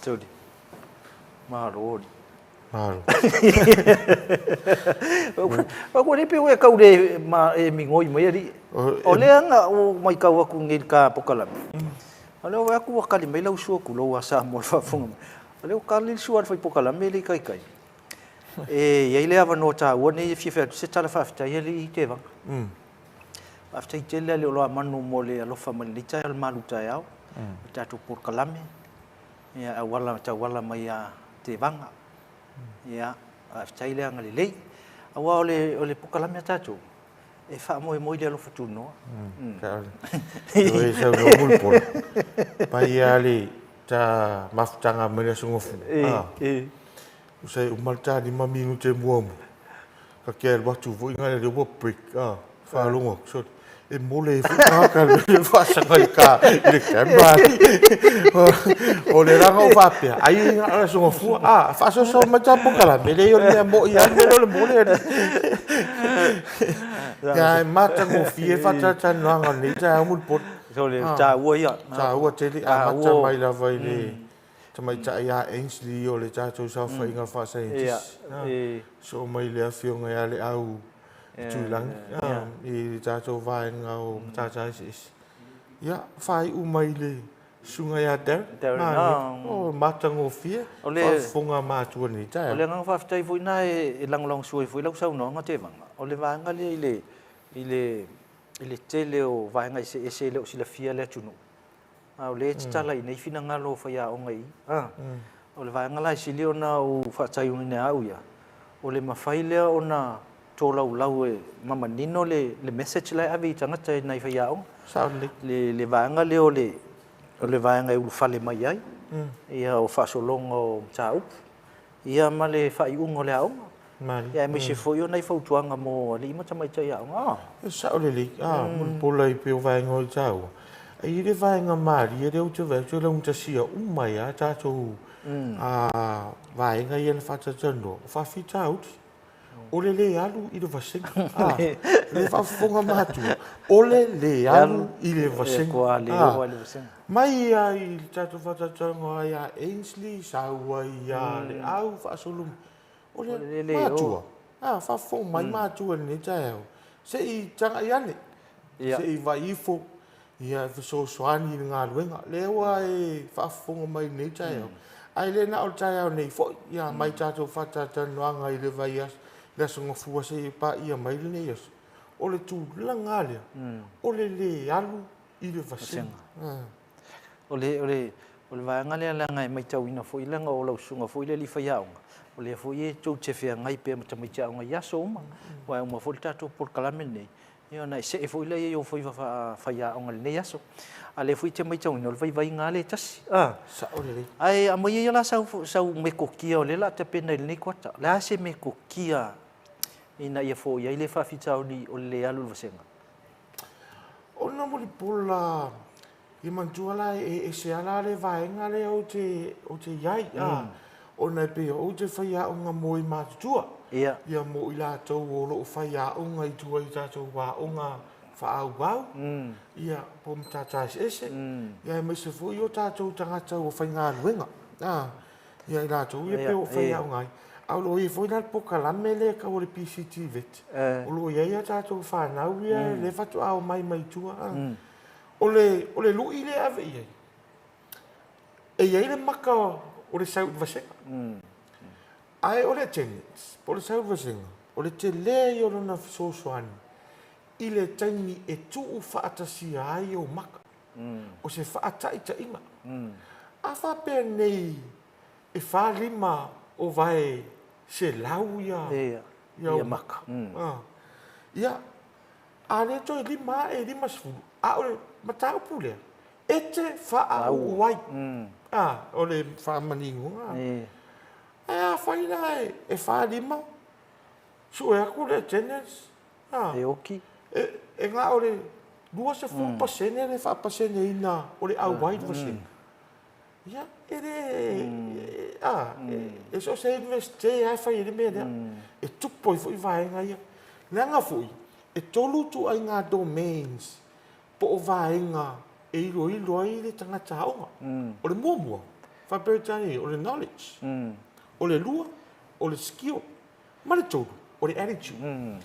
Tony. Malo ali. Malo. Ua le pei ua e kau le ma e migoi mai alii. O lea na ou maitau atu nei i le ta pokalame. O lea ua vaai atu ua kali mai lau sua tulou a Samoa i le faafofoga mai. O lea ua kali le sua a le fai pokalame e le i taitai. E i ai le avanoa taua nei e fia fai atu se tala faafetai alii Tevaga. Faafetai tele Aleoloamanu mo le alofa mai i lenei taeao i le malu taeao o le tatou polokalame e auala tauala mai ia Tevaga. Ia, faafetai le agalelei. Aua o le o le polokalame a tatou e faamoemoe i le alofa tunoa. Oi saunoa Mulipola. Mai lava le ta mafutaga mai le Aso Gafua. Tusa e uma le ta 5 minute muamua, ta te alu atu foi na lea ua break, a, faalogo atu, sole, e mole ai foi tagata i le faasaga i ka i le camera. O le la na ou faapea, ai na o le Aso Gafua, a, faasoasoa mai ta polokalame, leai o le mea moi lava le mea lea o le mole. Ia, e matagofie faatalatalanoaga o lenei taeao Mulipola. Sole, taua ia. Taua tele, amata mai lava i le Tamaitai ia Ainsley o le tatou saofaiga faasaienitisi, soo mai le afioga ia Leau Tuilagi i le tatou vaega o Matata Eseese. Ia, faaiu mai le susuga ia Darren. O, matagofie, faafofoga matua i lenei taeao. O le agaga faafetai foi lena e lagolagosua ai foi lau saunoaga Tevaga, o le vaega lea i le tele o vaega eseese e le o silafia e le atunuu. A o lea e tatala i nei finagalo o faiaoga i i. A, o le vaega la e sili ona ou faataiuina e au ia, o le mafai lea ona tolaulau e ma manino le le message la e ave i tagata e nai faiaoga. Sao lelei. Le le vaega lea o le o le vaega e ulufale mai ai, ia o faasologa o mataupu, ia ma le faaiuga o le aoga. Malie. Ia aemaise foi o nai fautuaga mo alii ma tamaitai aoga. E sao lelei, a, Mulipola e pei o vaega o i taua, e i ai le vaega malie lea ou te vaai atu e laugatasia uma ai lava tatou vaega ia na faatalatalanoa, o faafitauli. O le le alu i le vasega, a, le faafofoga matua, o le le alu i le vasega. A, mai lava i le tatou faatalatalanoa ia Ainsley, sau ai ia Leau, faasolo mai. O le matua, a, faafofoga mai matua i lenei taeao, se i tagai ane, se i vaai ifo, ia e fesoasoani i le galuega. Lea ua e faafofoga mai i lenei taeao, ae le na o le taeao nei foi, ia mai tatou faatalatalanoaga i le vaiaso, le Aso Gafua seia paia mai lenei aso, o le tulaga lava lea, o le le alu i le vasega. O le, o le, o le vaega lea leaga e matauina foi leaga o lau susuga foi le alii faiaoga, o lea foi e tou te feagai pea ma tamaiti aoga i aso uma, aua e uma foi le tatou polokalame lenei, ia ona e see foi lea i ou faiva faafaiaoga i lenei aso. A o lea foi e te matauina, o le vaivaiga lava lea e tasi. A. Sao lelei. Ae aumaia ia la sau, sau metotia o lea o le a tapena i lenei kuata. O le a se metotia ina ia foia ai le faafitauli o le le alu i le vasega? Ona Mulipola, Ia manatua la e ese lava la le vaega lea ou te, ou te i ai, a, ona e pei ou te fai aoga mo e matutua, ia mo i latou o lo o fai aoga i tua i tatou aoga faaauau, ia po o matata eseese, ia aemaise foi o tatou tagata ua faigaluega, a, ia i latou ia pei o fai aoga ai. A o lo o i ai foi la le polokalame lea e tau o le PCTVET, o lo o i ai a tatou fanau ia lea faatoa omai mai tua, a. O le, o le lui lea e ave i ai, e i ai le maka o le sau i le vasega. Ae o le attendance, po o le sau i le vasega, o le tele ia o lona fesoasoani i le taimi e tuu faatasia ai ou maka. O se faataitaiga. A faapea nei e 4, 5 o vae 100 ia, ia ou maka. Ia, A lea toe 5 ae 50, a o le mataupu lea, e te faauu ai. A, o le faamaninoga. Ae afai la e 4, 5, sue atu le attendance, a. E oki. E na o le 20% le faapaseneina o le auai i le vasega. Ia, e le, a, e so o se Universite lava e fai ai le mea lea. E tupu ai foi vaega ia. Leaga foi, e tolu ituaiga domains po o vaega e iloilo ai le tagata aoga. O le muamua, faa-Peretania, o le knowledge. O le lua, o le skill. Ma le tolu, o le attitude.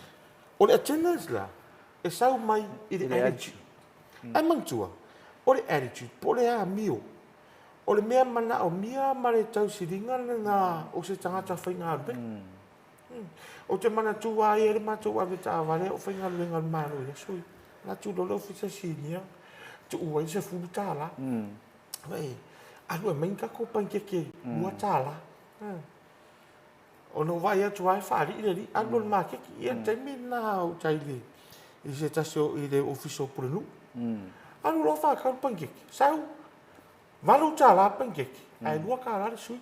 O le attendance la, e sau mai i le attitude. Ae manatua, o le attitude po o le amio, o le mea manaomia ma le tausiliga lena o se tagata faigaluega. Ou te manatua ai le matou ave taavale a o faigaluega a le Malo i aso ia. Alu atu loa le Ofisa Sinia tuu ai le $10. Alu e aumai ni tatou panikeke $2. Ona ou vaai atu lava e faalii le alii, alu loa i le maketi. Ia, le taimi lena o tai i se tasi o, i le ofisa o Pulenuu. Alu loa faatau le panikeke, sau $8 le panikeke, ae $2 le sui.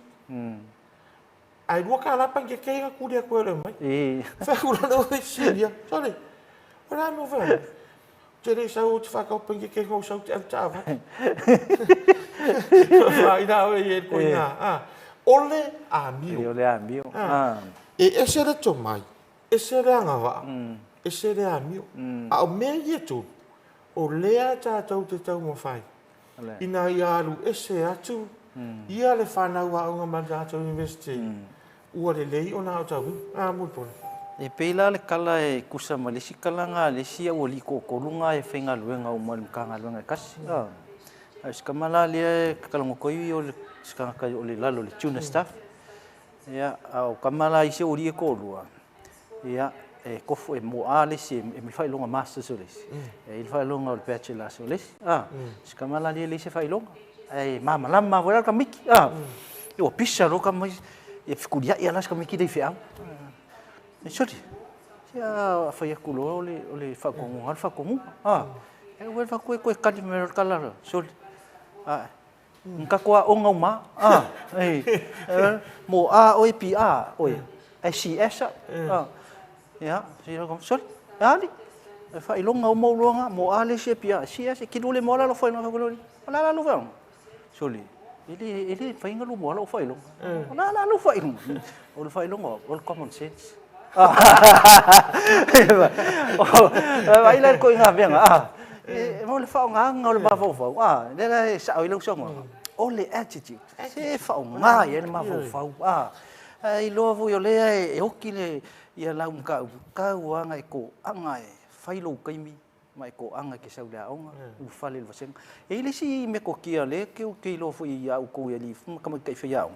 Ae $2 panikeke ia na tuli atu ai e mai. Fai atu la le ofisa sinia, sole, o le a le mea ua fai atu? Ou te le i sau ou te faatau panikeke na ou sau ou te ave taavale. Faina oe i e koina. O le amio. O le amio. E ese le tomai, ese le agavaa, ese le amio. A o mea ia e tolu, o lea tatou te taumafai ina ia alu ese atu ia le fanau aoga ma le tatou University ua lelei ona aotauina. A, Mulipola. E pei la le kala e tusa ma le isi kalaga a le isi aualii toatolu na e faigaluega uma i le Matagaluega e tasi. A o si tama la lea e tatalagoto ai o le se tagata o le lalo o le junior staff. Ia, a o tama la isi aualii e toalua, ia, e kofo e moa le isi e ma le faailoga Masters o le isi, e i ai le faailoga o le Bachelors o le isi, a. Si tama la lea e leai se faailoga, ae malamalama lava foi la le tamaiti, a. Ua pisa loa tama ia, e fetuliai lava la si tamaiti lea i feau. Sole, se a fai atu loa o le faatonuga lava le faatonuga, a. Ae ua alu atu toe tali mai loa le tala, sole, a, na tatou aoga uma lava, a, mo a oe PA oe, ae CS au, a. Ia, sole, a alii, e faailoga uma ou loa na, mo a le isi e PA, CS, e te lua le moa la lou faailoga, o le a la lou faailoga? Sole, e le, e le mafai ona lua lou faailoga. O le a la lou faailoga? O le faailoga o le common sense. Vaai la i le ituaiga mea na, o le faaaogaina o le mafaufau, lea la e sao ai lau saunoaga, o le attitude, se faaaoga i ai le mafaufau. Ae iloa foi o lea e oti le, ia lau mataupu, tau lava ina e toaga e fai lou taimi ma e toaga e te sau i le aoga, ulufale i le vasega. E i ai le isi metotia lea ou te iloa foi ia outou i alii ma tamaitai faiaoga,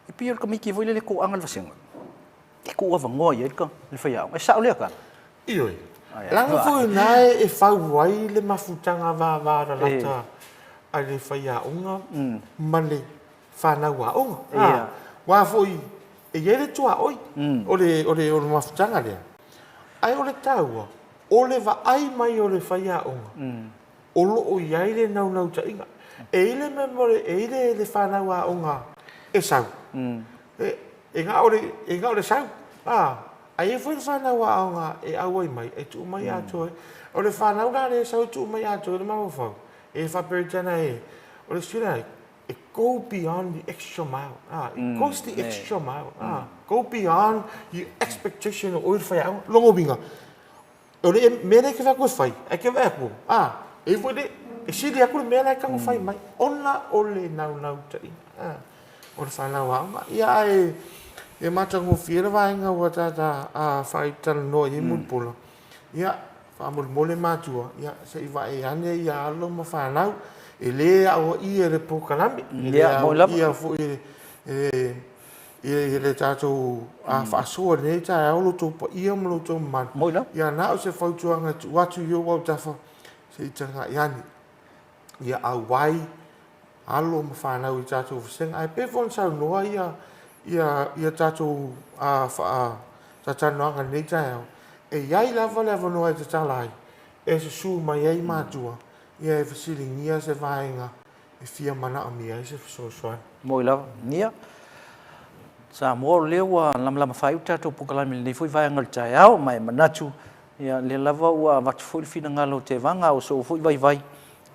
e pei o le tamaiti foi lele e toaga i le vasega, e tuuavanoa i ai le faiaoga. E sao lea tala? Ioe. Leaga foi o i ina e fau ai le mafutaga vavalalata a le faiaoga ma le fanau aoga. Aua foi e i ai le tuaoi o le mafutaga lea, ae o le taua, O le vaai mai o le faiaoga, o lo o i ai le naunautaiga. E i ai le memory, e i ai le fanau aoga e sau, e na o le, e na o le sau, a, ae i ai foi le fanau aoga e auai mai e tuu mai atoa ai. O le fanau la lea e sau e tuu mai atoa ai le mafaufau, e faapea e, o le student e go beyond the extra mile, a, it goes the extra mile, a, go beyond your expectation o oe le faiaoga. Lona uiga, o le mea lea e te fai atu e fai, ae te vaai atu, a, e i ai foi le, e sili atu le mea la e tago fai mai, ona o le naunautaiga, a, o le fanau aoga. Ia ae e matagofie le vaega ua tata faaitalanoa i ai Mulipola, Ia, faamolemole matua, ia, se i vaai ane ia alo ma fanau, e le aoaia e le polokalame, e le aoaia foi e le tatou faasoa i lenei taeao lo outou paia ma lo outou mamalu. Ia, na o se fautuaga e tuu atu i ou autafa, se i tagai ane. Ia auai alo ma fanau i tatou vasega. Ae pei foi ona saunoa ia ia tatou faatalatalanoaga i lenei taeao, e i ai lava le avanoa e tatala ai, e susu mai ai matua, ia e fesiligia se vaega e fia manaomia ai se fesoasoani. Moi lava. Ia, Samoa, o lea ua lamalama faaiu le tatou polokalame i lenei foi vaega o le taeao, ma e manatu, ia, lea lava ua avatu foi le finagalo o Tevaga, a o sou foi vaivai,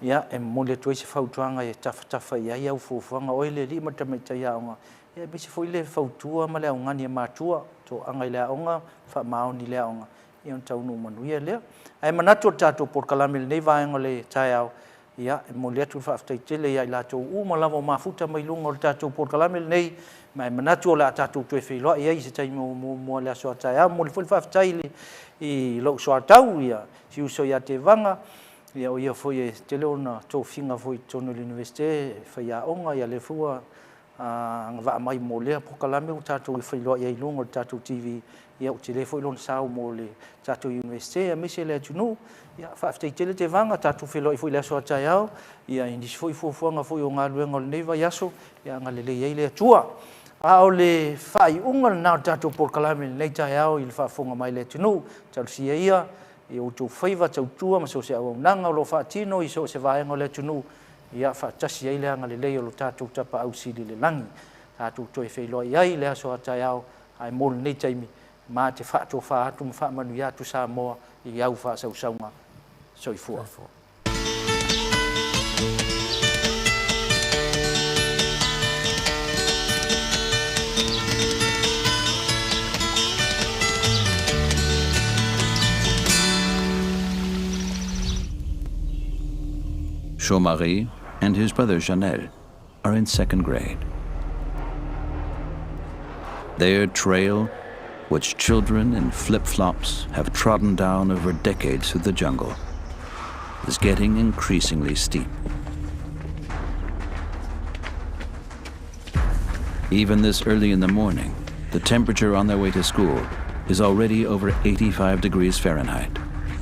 ia, e momoli atu ai se fautuaga e tafatafa i ai au fuafuaga, oe le alii ma le tamaitai aoga, ia, aemaise foi le fautua ma le augani a matua, toaga i le aoga, faamaoni i le aoga, ia ona taunuu manuia lea. Ae manatu o le tatou polokalame i lenei vaega o le taeao, ia, e momoli atu le faafetai tele ia i latou uma lava o mafuta mai luga o le tatou polokalame lenei, ma e manatu o le a tatou toe feiloai ai i se taimi o muamua i le aso a taeao. E momoli foi le faafetai i lou soatau, ia, si uso ia Tevaga, ia, o ia foi e tele ona tofiga foi i totonu o le Iunivesite e faiaoga, ia lea foi ua agavaa mai mo lea polokalame ua tatou feiloai ai i luga o le tatou TV, ia ua tele foi lona sao mo le tatou Iunivesite aemaise le atunuu. Ia, faafetai tele Tevaga, tatou feiloai foi i le aso a taeao, ia i nisi foi fuafuaga foi o galuega o lenei vaiaso, ia agalelei ai le Atua. A o le faaiuga lena o le tatou polokalame i lenei taeao i le faafofoga mai a le atunuu, talosia ia i outou faiva tautua ma so o se auaunaga o lo o faatino i so o se vaega o le atunuu, ia faatasi ai le agalelei o lo tatou Tapaau Sili i le lagi. Tatou toe feiloai ai i le aso a taeao, ae mo lenei taimi, ma te faatofa atu ma faamanuia atu Samoa i au faasausauga. Soifua. Chaumarie and his brother Janel are in second grade. Their trail, which children in flip-flops have trodden down over decades through the jungle, is getting increasingly steep. Even this early in the morning, the temperature on their way to school is already over 85 degrees Fahrenheit.